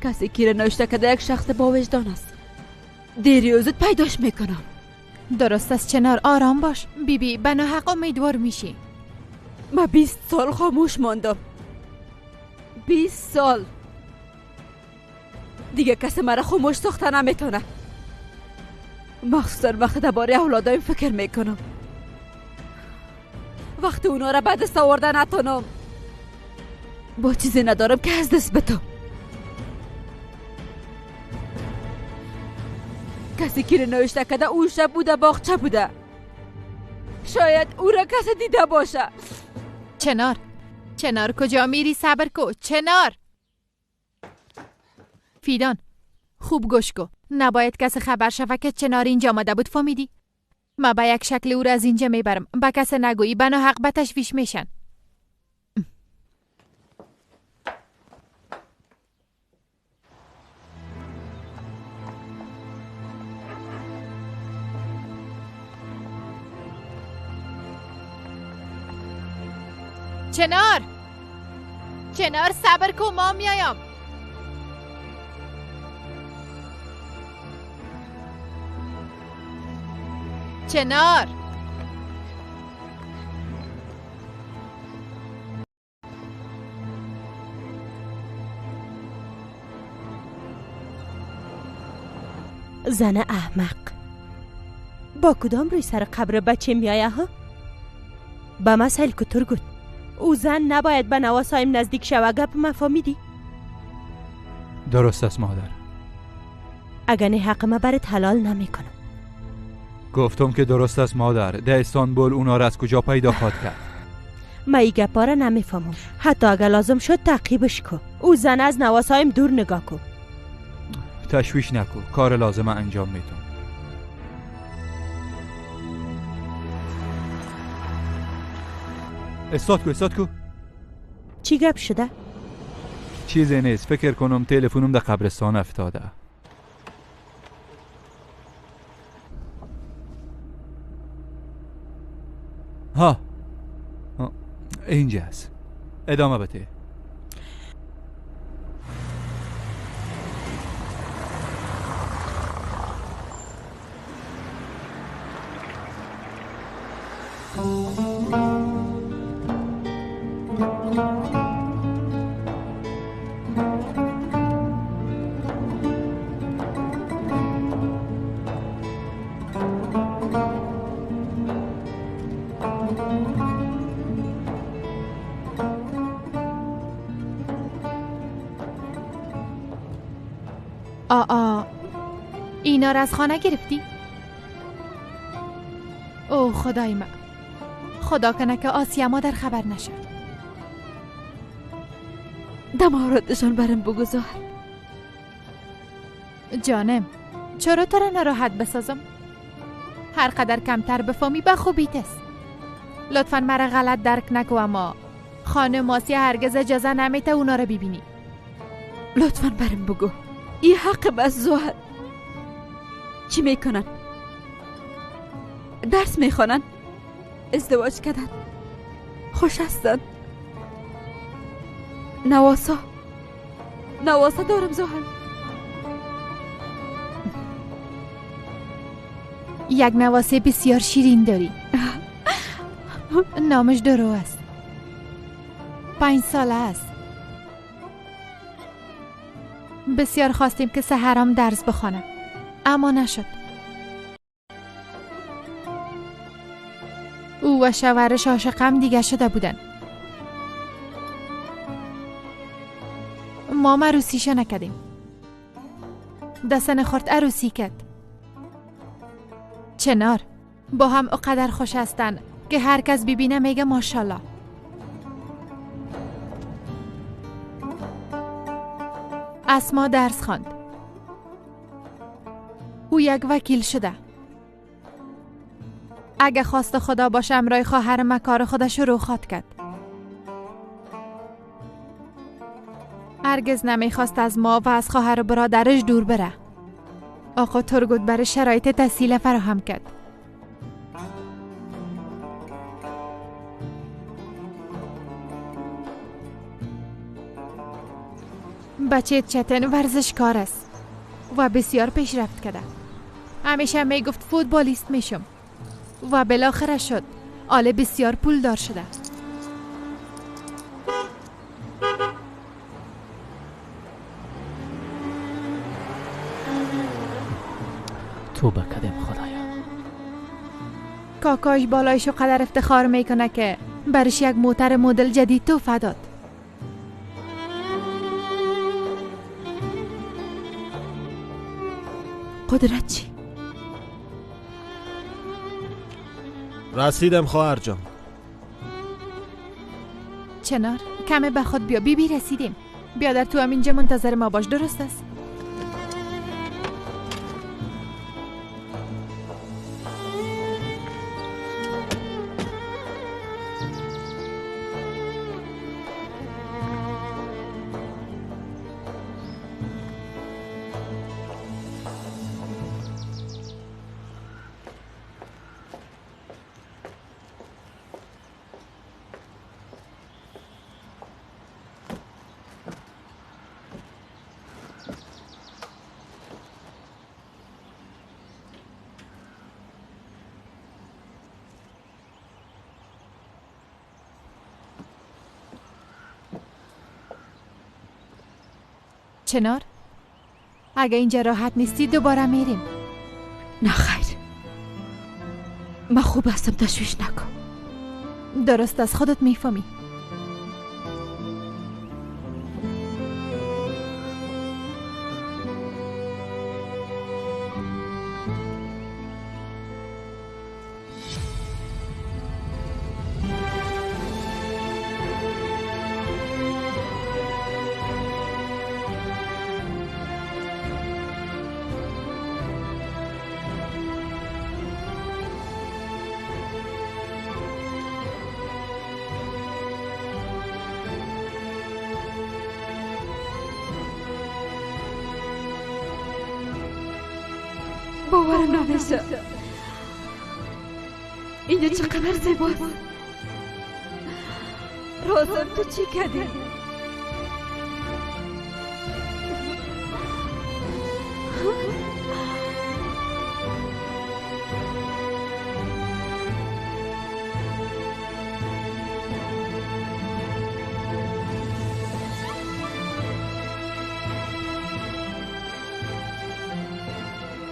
کسی که را نوشته کرده یک شخص با وجدان است. دیر یا زود پیداش میکنم. درست است چنار، آرام باش بیبی. بی به ناحق امیدوار میشی. من 20 سال خاموش ماندم. 20 سال دیگه کسی مرا خاموش ساخته نمیتونه. مخصوصا وقتی درباره اولادایم فکر میکنم. وقتی اونا را به دست آورده نتونم، با چیزی ندارم که از دست بدم. کسی که نوشته کرده اون شب بوده باغچه بوده، شاید او را کسی دیده باشه. چنار، چنار کجا میری؟ صبر کو چنار. فیدان خوب گوش کو، نباید کسی خبر شوه که چنار اینجا آمده بود، فهمیدی؟ ما به یک شکل او را از اینجا میبرم. به کسی نگویی، به ناحق به تشویش میشن. چنار، چنار صبر کو، ما میایم. چنار، زن احمق با کدام روی سر قبر بچه میایه ها؟ به ما سیل کو ترگوت، او زن نباید به نواسایم نزدیک شوه. گپ ما فهمیدی؟ درست است مادر. اگر نه حق ما برات حلال نمیکنم. گفتم که درست است مادر. در استانبول اونا را از کجا پیدا خواد کرد؟ من ای گپا را نمیفهمم. حتی اگر لازم شد تعقیبش کو. او زن از نواسایم دور نگاه کو. تشویش نکو، کار لازم انجام میدم. استاد کو، استاد کو. چی گپ شده؟ چیزی نیست، فکر کنم تلفنم در قبرستان افتاده. ها اینجاست. ادامه بده. آ اینا را از خانه گرفتی؟ او خدای من، خدا کنه که آسیه مادر خبر نشد. دماراتشان برم بگذار. جانم چرا تو را ناراحت بسازم؟ هر قدر کمتر بفهمی به خوبیت است. لطفا مرا غلط درک نکو، اما خانم آسیه هرگز اجازه نمیده اونا را ببینی. لطفا برم بگو ای حق بس زهد چی میکنن؟ درس میخوانن؟ ازدواج کردن؟ خوش هستن؟ نواسا نواسا دارم زهد. یک نواسه بسیار شیرین داری. نامش درو است. 5 ساله است. بسیار خواستیم که سحرام درس بخوانم، اما نشد. او و شوهرش عاشقم دیگه شده بودن. ما عروسیشو نکردیم. دستن خورد عروسی کرد. چنار با هم اقدر خوش هستن که هر کس ببینه میگه ماشاءالله. اسما درس خواند. او یک وکیل شده. اگه خواست خدا باشه امرای خواهر مکار خودش رو خواد کرد. هرگز نمیخواست از ما و از خواهر و برادرش دور بره. آقا ترگوت برای شرایط تحصیل فراهم کرد. بچه چتن ورزشکار است و بسیار پیشرفت کرده. همیشه میگفت فوتبالیست میشم و بالاخره شد. آله بسیار پولدار شده. توبه کردیم خدایا. کاکاش بالایش قدر افتخار میکنه که برش یک موتر مدل جدید تحفه داد. قدرت چی؟ رسیدم خواهر جان. چنار کمه به خود بیا. بی بی رسیدیم. بیا در تو هم اینجا منتظر ما باش، درست است؟ چنار اگه اینجا راحت نیستی دوباره میریم. نه خیر، من خوب هستم، تشویش نکن. درست از خودت میفهمی. باورم نمیشه. اینجا چقدر زیباست. رازم تو چی کردی؟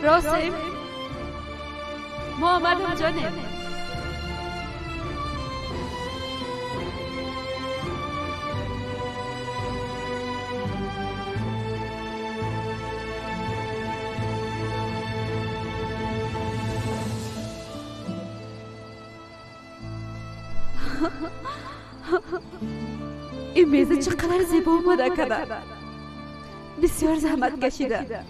راسم ما آمدم جانم. این میز چقدر زیبا آماده کرده. بسیار زحمت کشیده.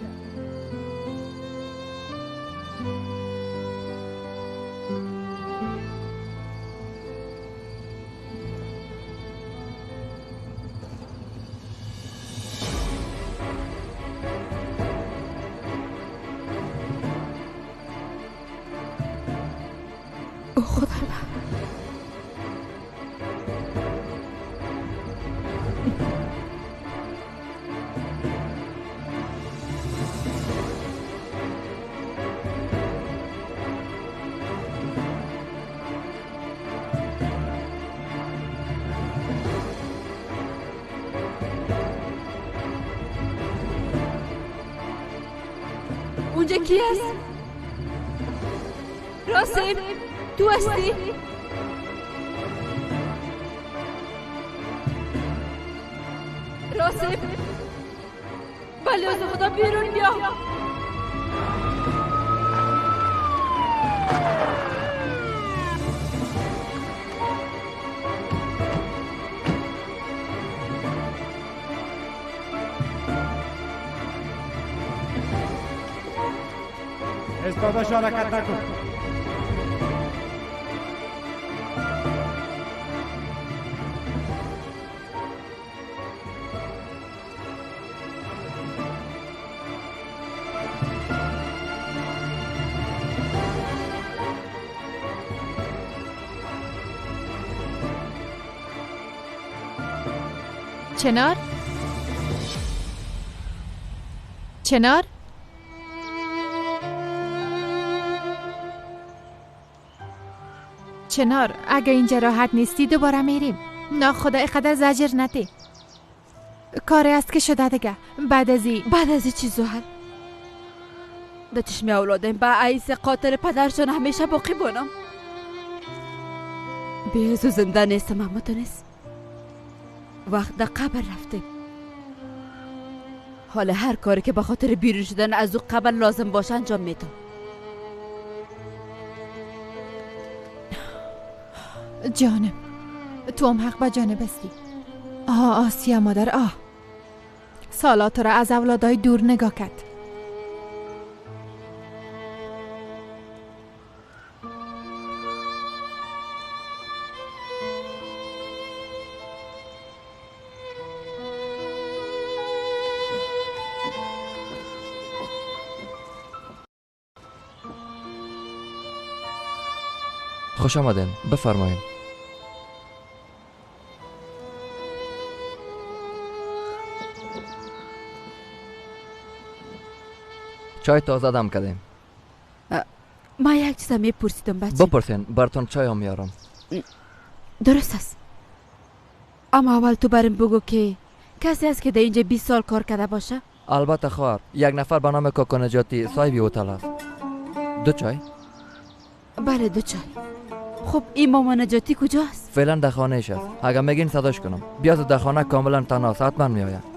اونجا کی است؟ راسم تو هستی؟ راسم بله از خدا بیرون بیا. استادش حرکت نکن. چنار؟ چنار؟ چنار اگه اینجا راحت نیستی دوباره میریم. نه خدا اینقدر زجر نده. کاری است که شده دیگه. بعد از این چی زحل؟ در چشم اولادم به عیس قاتل پدرشان همیشه باقی بانم. به ازو زنده نیستم اما تو نیست. وقت در قبر رفتیم. حالا هر کاری که به خاطر بیرون شدن از او قبر لازم باشه انجام میدم. جانم تو هم حق به جانب هستی. آه آسیا مادر، آه سالا تو را از اولادای دور نگاه کرد. خوش آمدین، بفرمایید. چای تازه دم کردیم. ما یک چیز میپرسیدم بچه. بپرسین، براتون چای هم میارم. درست است. اما اول تو برم بگو که کسی است که در اینجا 20 سال کار کرده باشه؟ البته خواهر، یک نفر به نام کاکا نجاتی صاحب هتل است. دو چای؟ بله دو چای. خب این ماما نجاتی کجاست؟ فعلا در خانه اش است. اگر میگین صداش کنم. بیاد در خانه کاملا تنهاست، حتما میآید.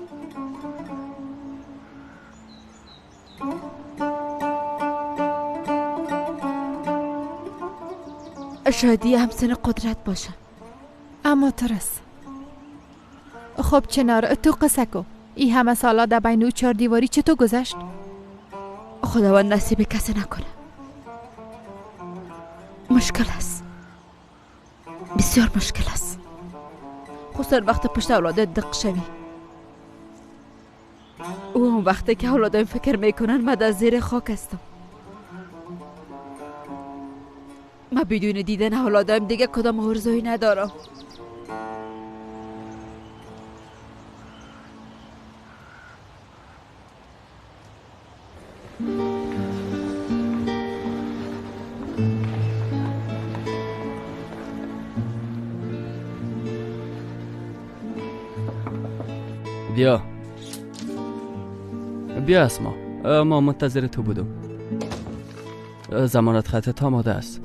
شادی همسن قدرت باشه. اما ترس. خب چنار تو قصه کو. ای همه سالا در بین او چهار دیواری چطور گذشت؟ خداوند نصیب کسی نکنه. مشکل است، بسیار مشکل است، خصوصا وقت پشت اولادت دق شوی. او هم وقتی که اولادم فکر میکنن من در زیر خاک هستم. من بدون دیدن اولادم دیگه کدام آرزویی ندارم. بیا بیا اسما، ما منتظر تو بودم. ضمانت خطت آماده است.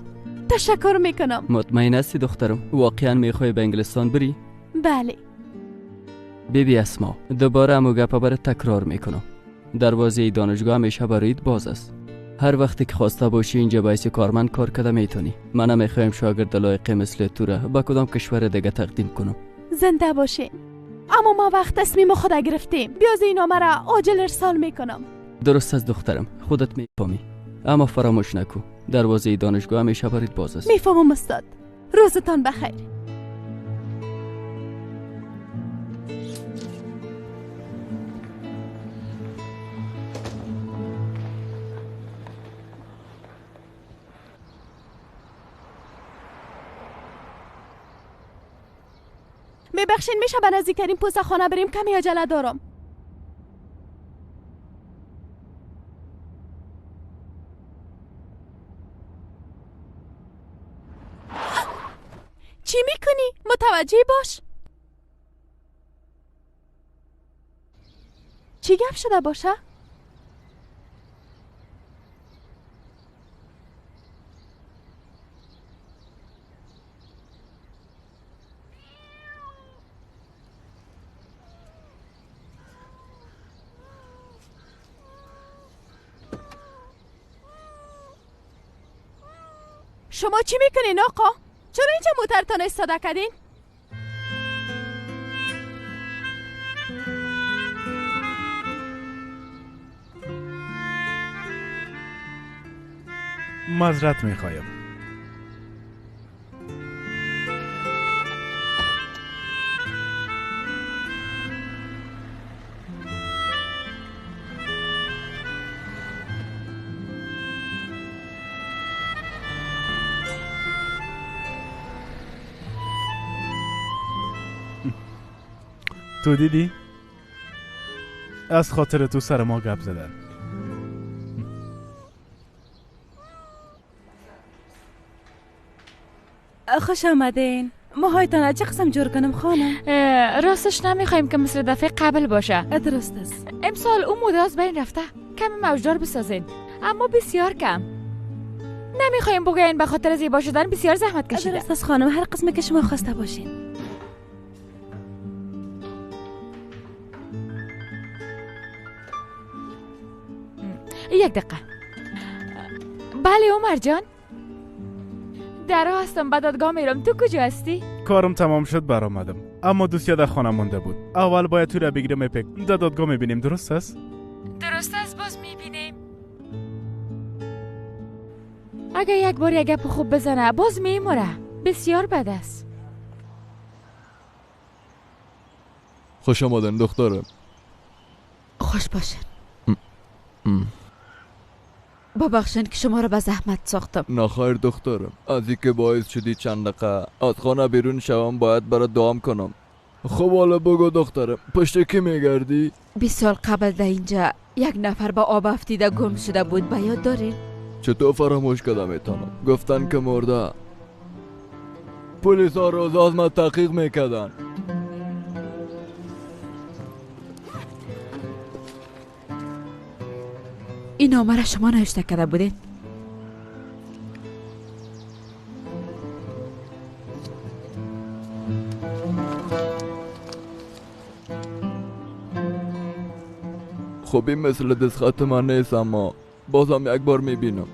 تشکر میکنم. مطمئن هستی دخترم؟ واقعا میخوای به انگلستان بری؟ بله. بیبی اسما، دوباره امو گپا برات تکرار میکنم. دروازه دانشگاه همیشه برایت باز است. هر وقتی که خواسته باشی اینجا به حیث کارمند کار کرده میتونی. من نمیخوایم شاگرد لایق مثل تو را به کدام کشور دیگه تقدیم کنم. زنده باشین. اما ما وقت تصمیم خود گرفتیم. بیاز این نامه را عاجل ارسال میکنم. درست از دخترم، خودت میفهمی. اما فراموش نکو دروازه دانشگاه همیشه برات باز است. میفهمم استاد. روزتان بخیر. میبخشین میشه به نزدیکترین پست خانه بریم؟ کمی عجله دارم. چی میکنی؟ متوجه باش. چی گپ شده باشه؟ شما چی میکنین آقا؟ چرا اینجا موترتان ایستاده کردین؟ معذرت میخوایم. تو دیدی؟ از خاطر تو سر ما گپ زدن. خوش آمدین. موهایتان چه قسم جور کنم خانم؟ راستش نمیخوایم که مثل دفعه قبل باشه. درست است. امسال اون موده از بین رفته. کمی موجدار بسازین، اما بسیار کم. نمیخوایم بگوین به خاطر زیبا شدن بسیار زحمت کشیده. درست است خانم، هر قسمی که شما خواسته باشین. یک دقیقه. بله عمر جان، در راه هستم، به دادگاه میرم. تو کجا هستی؟ کارم تمام شد برآمدم، اما دوسیه در خانه مونده بود. اول باید تو را بگیرم اپک، در دادگاه میبینیم. درست است؟ درست است، باز میبینیم. اگه یک بار یک گپ خوب بزنه باز میموره. بسیار بد است. خوش آمدن دخترم. خوش باشن. ببخشین که شما را به زحمت ساختم. نخیر دخترم، از اینکه باعث شدی چند دقیقه از خانه بیرون شوم باید برات دعام کنم. خب حالا بگو دخترم، پشت کی میگردی؟ 20 سال قبل در اینجا یک نفر با آب افتیده گم شده بود، به یاد دارین؟ چطور فراموش کردم میتونم؟ گفتن که مرده. پلیس ها روز از من تحقیق میکردن. این نامه را شما نوشته کرده بودین؟ خب این مثل دستخط من نیست، اما بازم یک بار میبینم.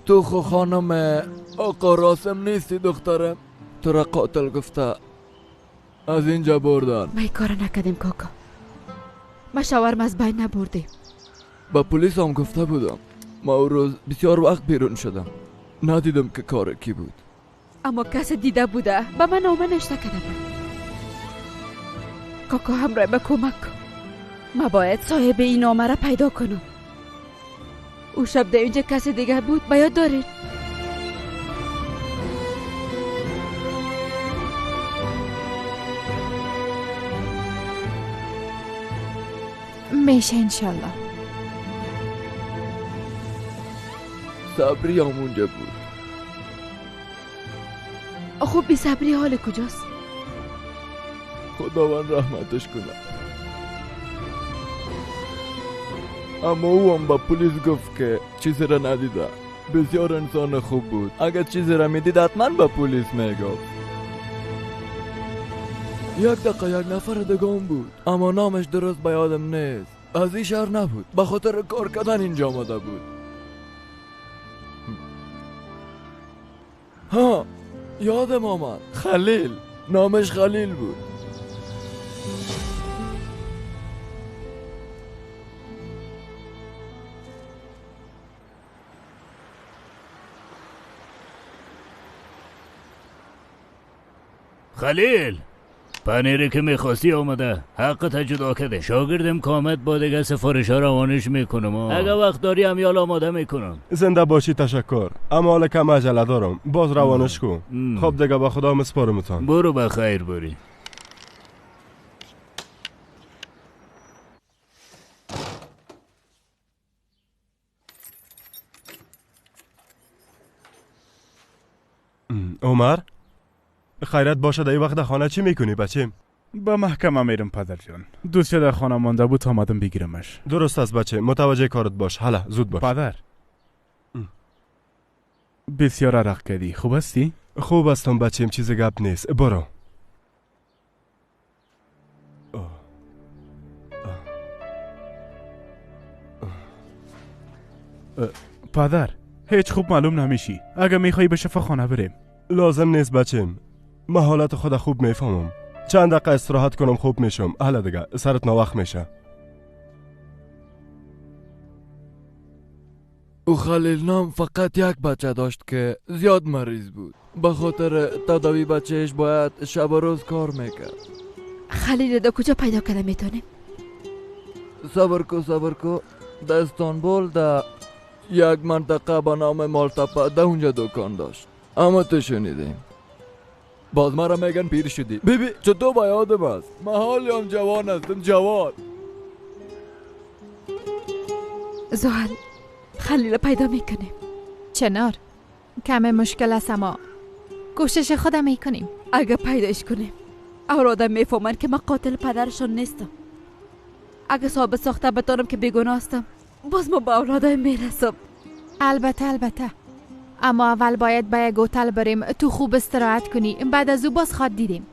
تو خو خانم آقا راسم نیستی دخترم. تو را قاتل گفته از اینجا بردن. ما این کار نکردیم کاکا. ما شوهرم از بین نبردیم. با پلیس هم گفته بودم. ما اون روز بسیار وقت بیرون شدم، ندیدم که کار کی بود. اما کسی دیده بوده، به من نامه نوشته کرده بود. کاکا همراه به کمک کن. ما باید صاحب این نامه را پیدا کنم. او شب در اینجا کسی دیگه بود، باید دارید. میشه انشالله. صبری هم اونجا بود. خب بی صبری حال کجاست؟ خداوند رحمتش کنه. اما او هم با پلیس گفت که چیزی را ندیده. بسیار انسان خوب بود. اگر چیزی را میدید حتما به پلیس میگفت. یک دقیقه یک نفر دیگه بود، اما نامش درست به یادم نیست. از این شهر نبود، به خاطر کار کردن اینجا آمده بود. ها یادم آمد، خلیل، نامش خلیل بود. خلیل، پنیری که میخواستی آمده، حقت جدا کرده. شاگردم که آمد با دیگه سفارش ها روانش میکنم. اگه وقت داری امیال آماده میکنم. زنده باشی، تشکر. اما حالا کم عجله دارم، باز روانش کن. خب دیگه با خدا مسپارمتان. برو بخیر بری. عمر خیرت باشه، در این وقت خانه چی میکنی بچه؟ به محکمه میرم پدر جان. دوست در خانه مانده بود تا آمدم بگیرمش. درست است بچه، متوجه کارت باش. حالا زود باش. پدر بسیار عرق کردی، خوب هستی؟ خوب هستم بچیم، چیز گپ نیست. برو. پدر هیچ خوب معلوم نمیشی. اگه میخوای به شفاخانه بریم. لازم نیست بچیم، من حالت خود خوب میفهمم. چند دقیقه استراحت کنم خوب میشم. حالا دیگه سرت ناوخت میشه. او خلیل نام فقط یک بچه داشت که زیاد مریض بود. به خاطر تداوی بچهش باید شب و روز کار میکرد. خلیل در کجا پیدا کرده میتونیم؟ صبر کو صبر کو. در استانبول در یک منطقه به نام مالتپه در اونجا دکان داشت. اما تو شنیدیم باز مرا میگن پیر شدی. بیبی چطور با یادم است، من حالی هم جوان هستم، جوان. زحل خلیل پیدا میکنیم. چنار کم مشکل است اما کوشش خودم میکنیم. اگه پیداش کنیم اولادم میفهمن که من قاتل پدرشان نیستم. اگه ثابت ساخته بتانم که بیگناه هستم باز ما به اولادم میرسم. البته البته، اما اول باید به یک هتل بریم تو خوب استراحت کنی، بعد از او باز خواد دیدیم.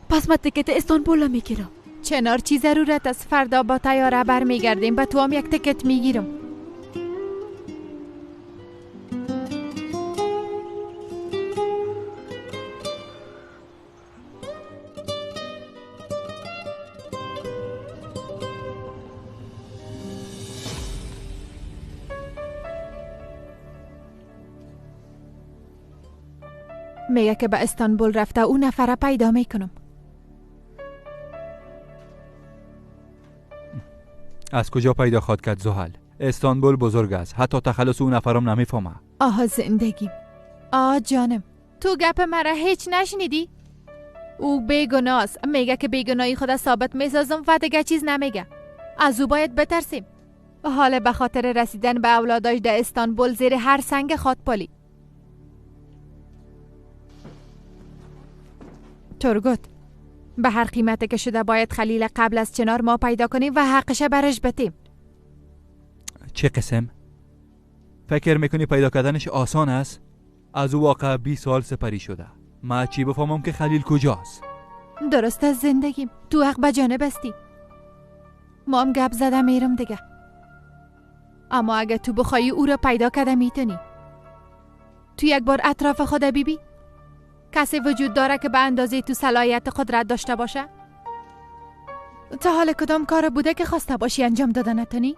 پس من تکت استانبول میگیرم. چنار چی ضرورت است؟ فردا با طیاره برمیگردیم، به تو هم یک تکت میگیرم. میگه که به استانبول رفته، او نفره پیدا میکنم. از کجا پیدا خواد کرد زحل؟ استانبول بزرگ است، حتی تخلص او نفرم نمیفهمه. آها زندگی، آه جانم، تو گپ مرا هیچ نشنیدی؟ او بیگناه است، میگه که بیگناهی خود ثابت میسازم و دیگه چیز نمیگه. از او باید بترسیم. حالا به خاطر رسیدن به اولاداش در استانبول زیر هر سنگ خواد پالی. تورگوت به هر قیمتی که شده باید خلیل قبل از چنار ما پیدا کنیم و حقش برش بتیم. چه قسم؟ فکر میکنی پیدا کردنش آسان است؟ از او واقع 20 سال سپری شده. ما چی بفهمم که خلیل کجاست؟ درست از زندگیم تو حق به جانب هستی. ما هم گپ زده میرم دیگه، اما اگه تو بخوایی او را پیدا کرده میتونی. تو یک بار اطراف خود بیبی، کسی وجود داره که به اندازه تو صلاحیت قدرت داشته باشه؟ تا حال کدام کار بوده که خواسته باشی انجام داده نتونی؟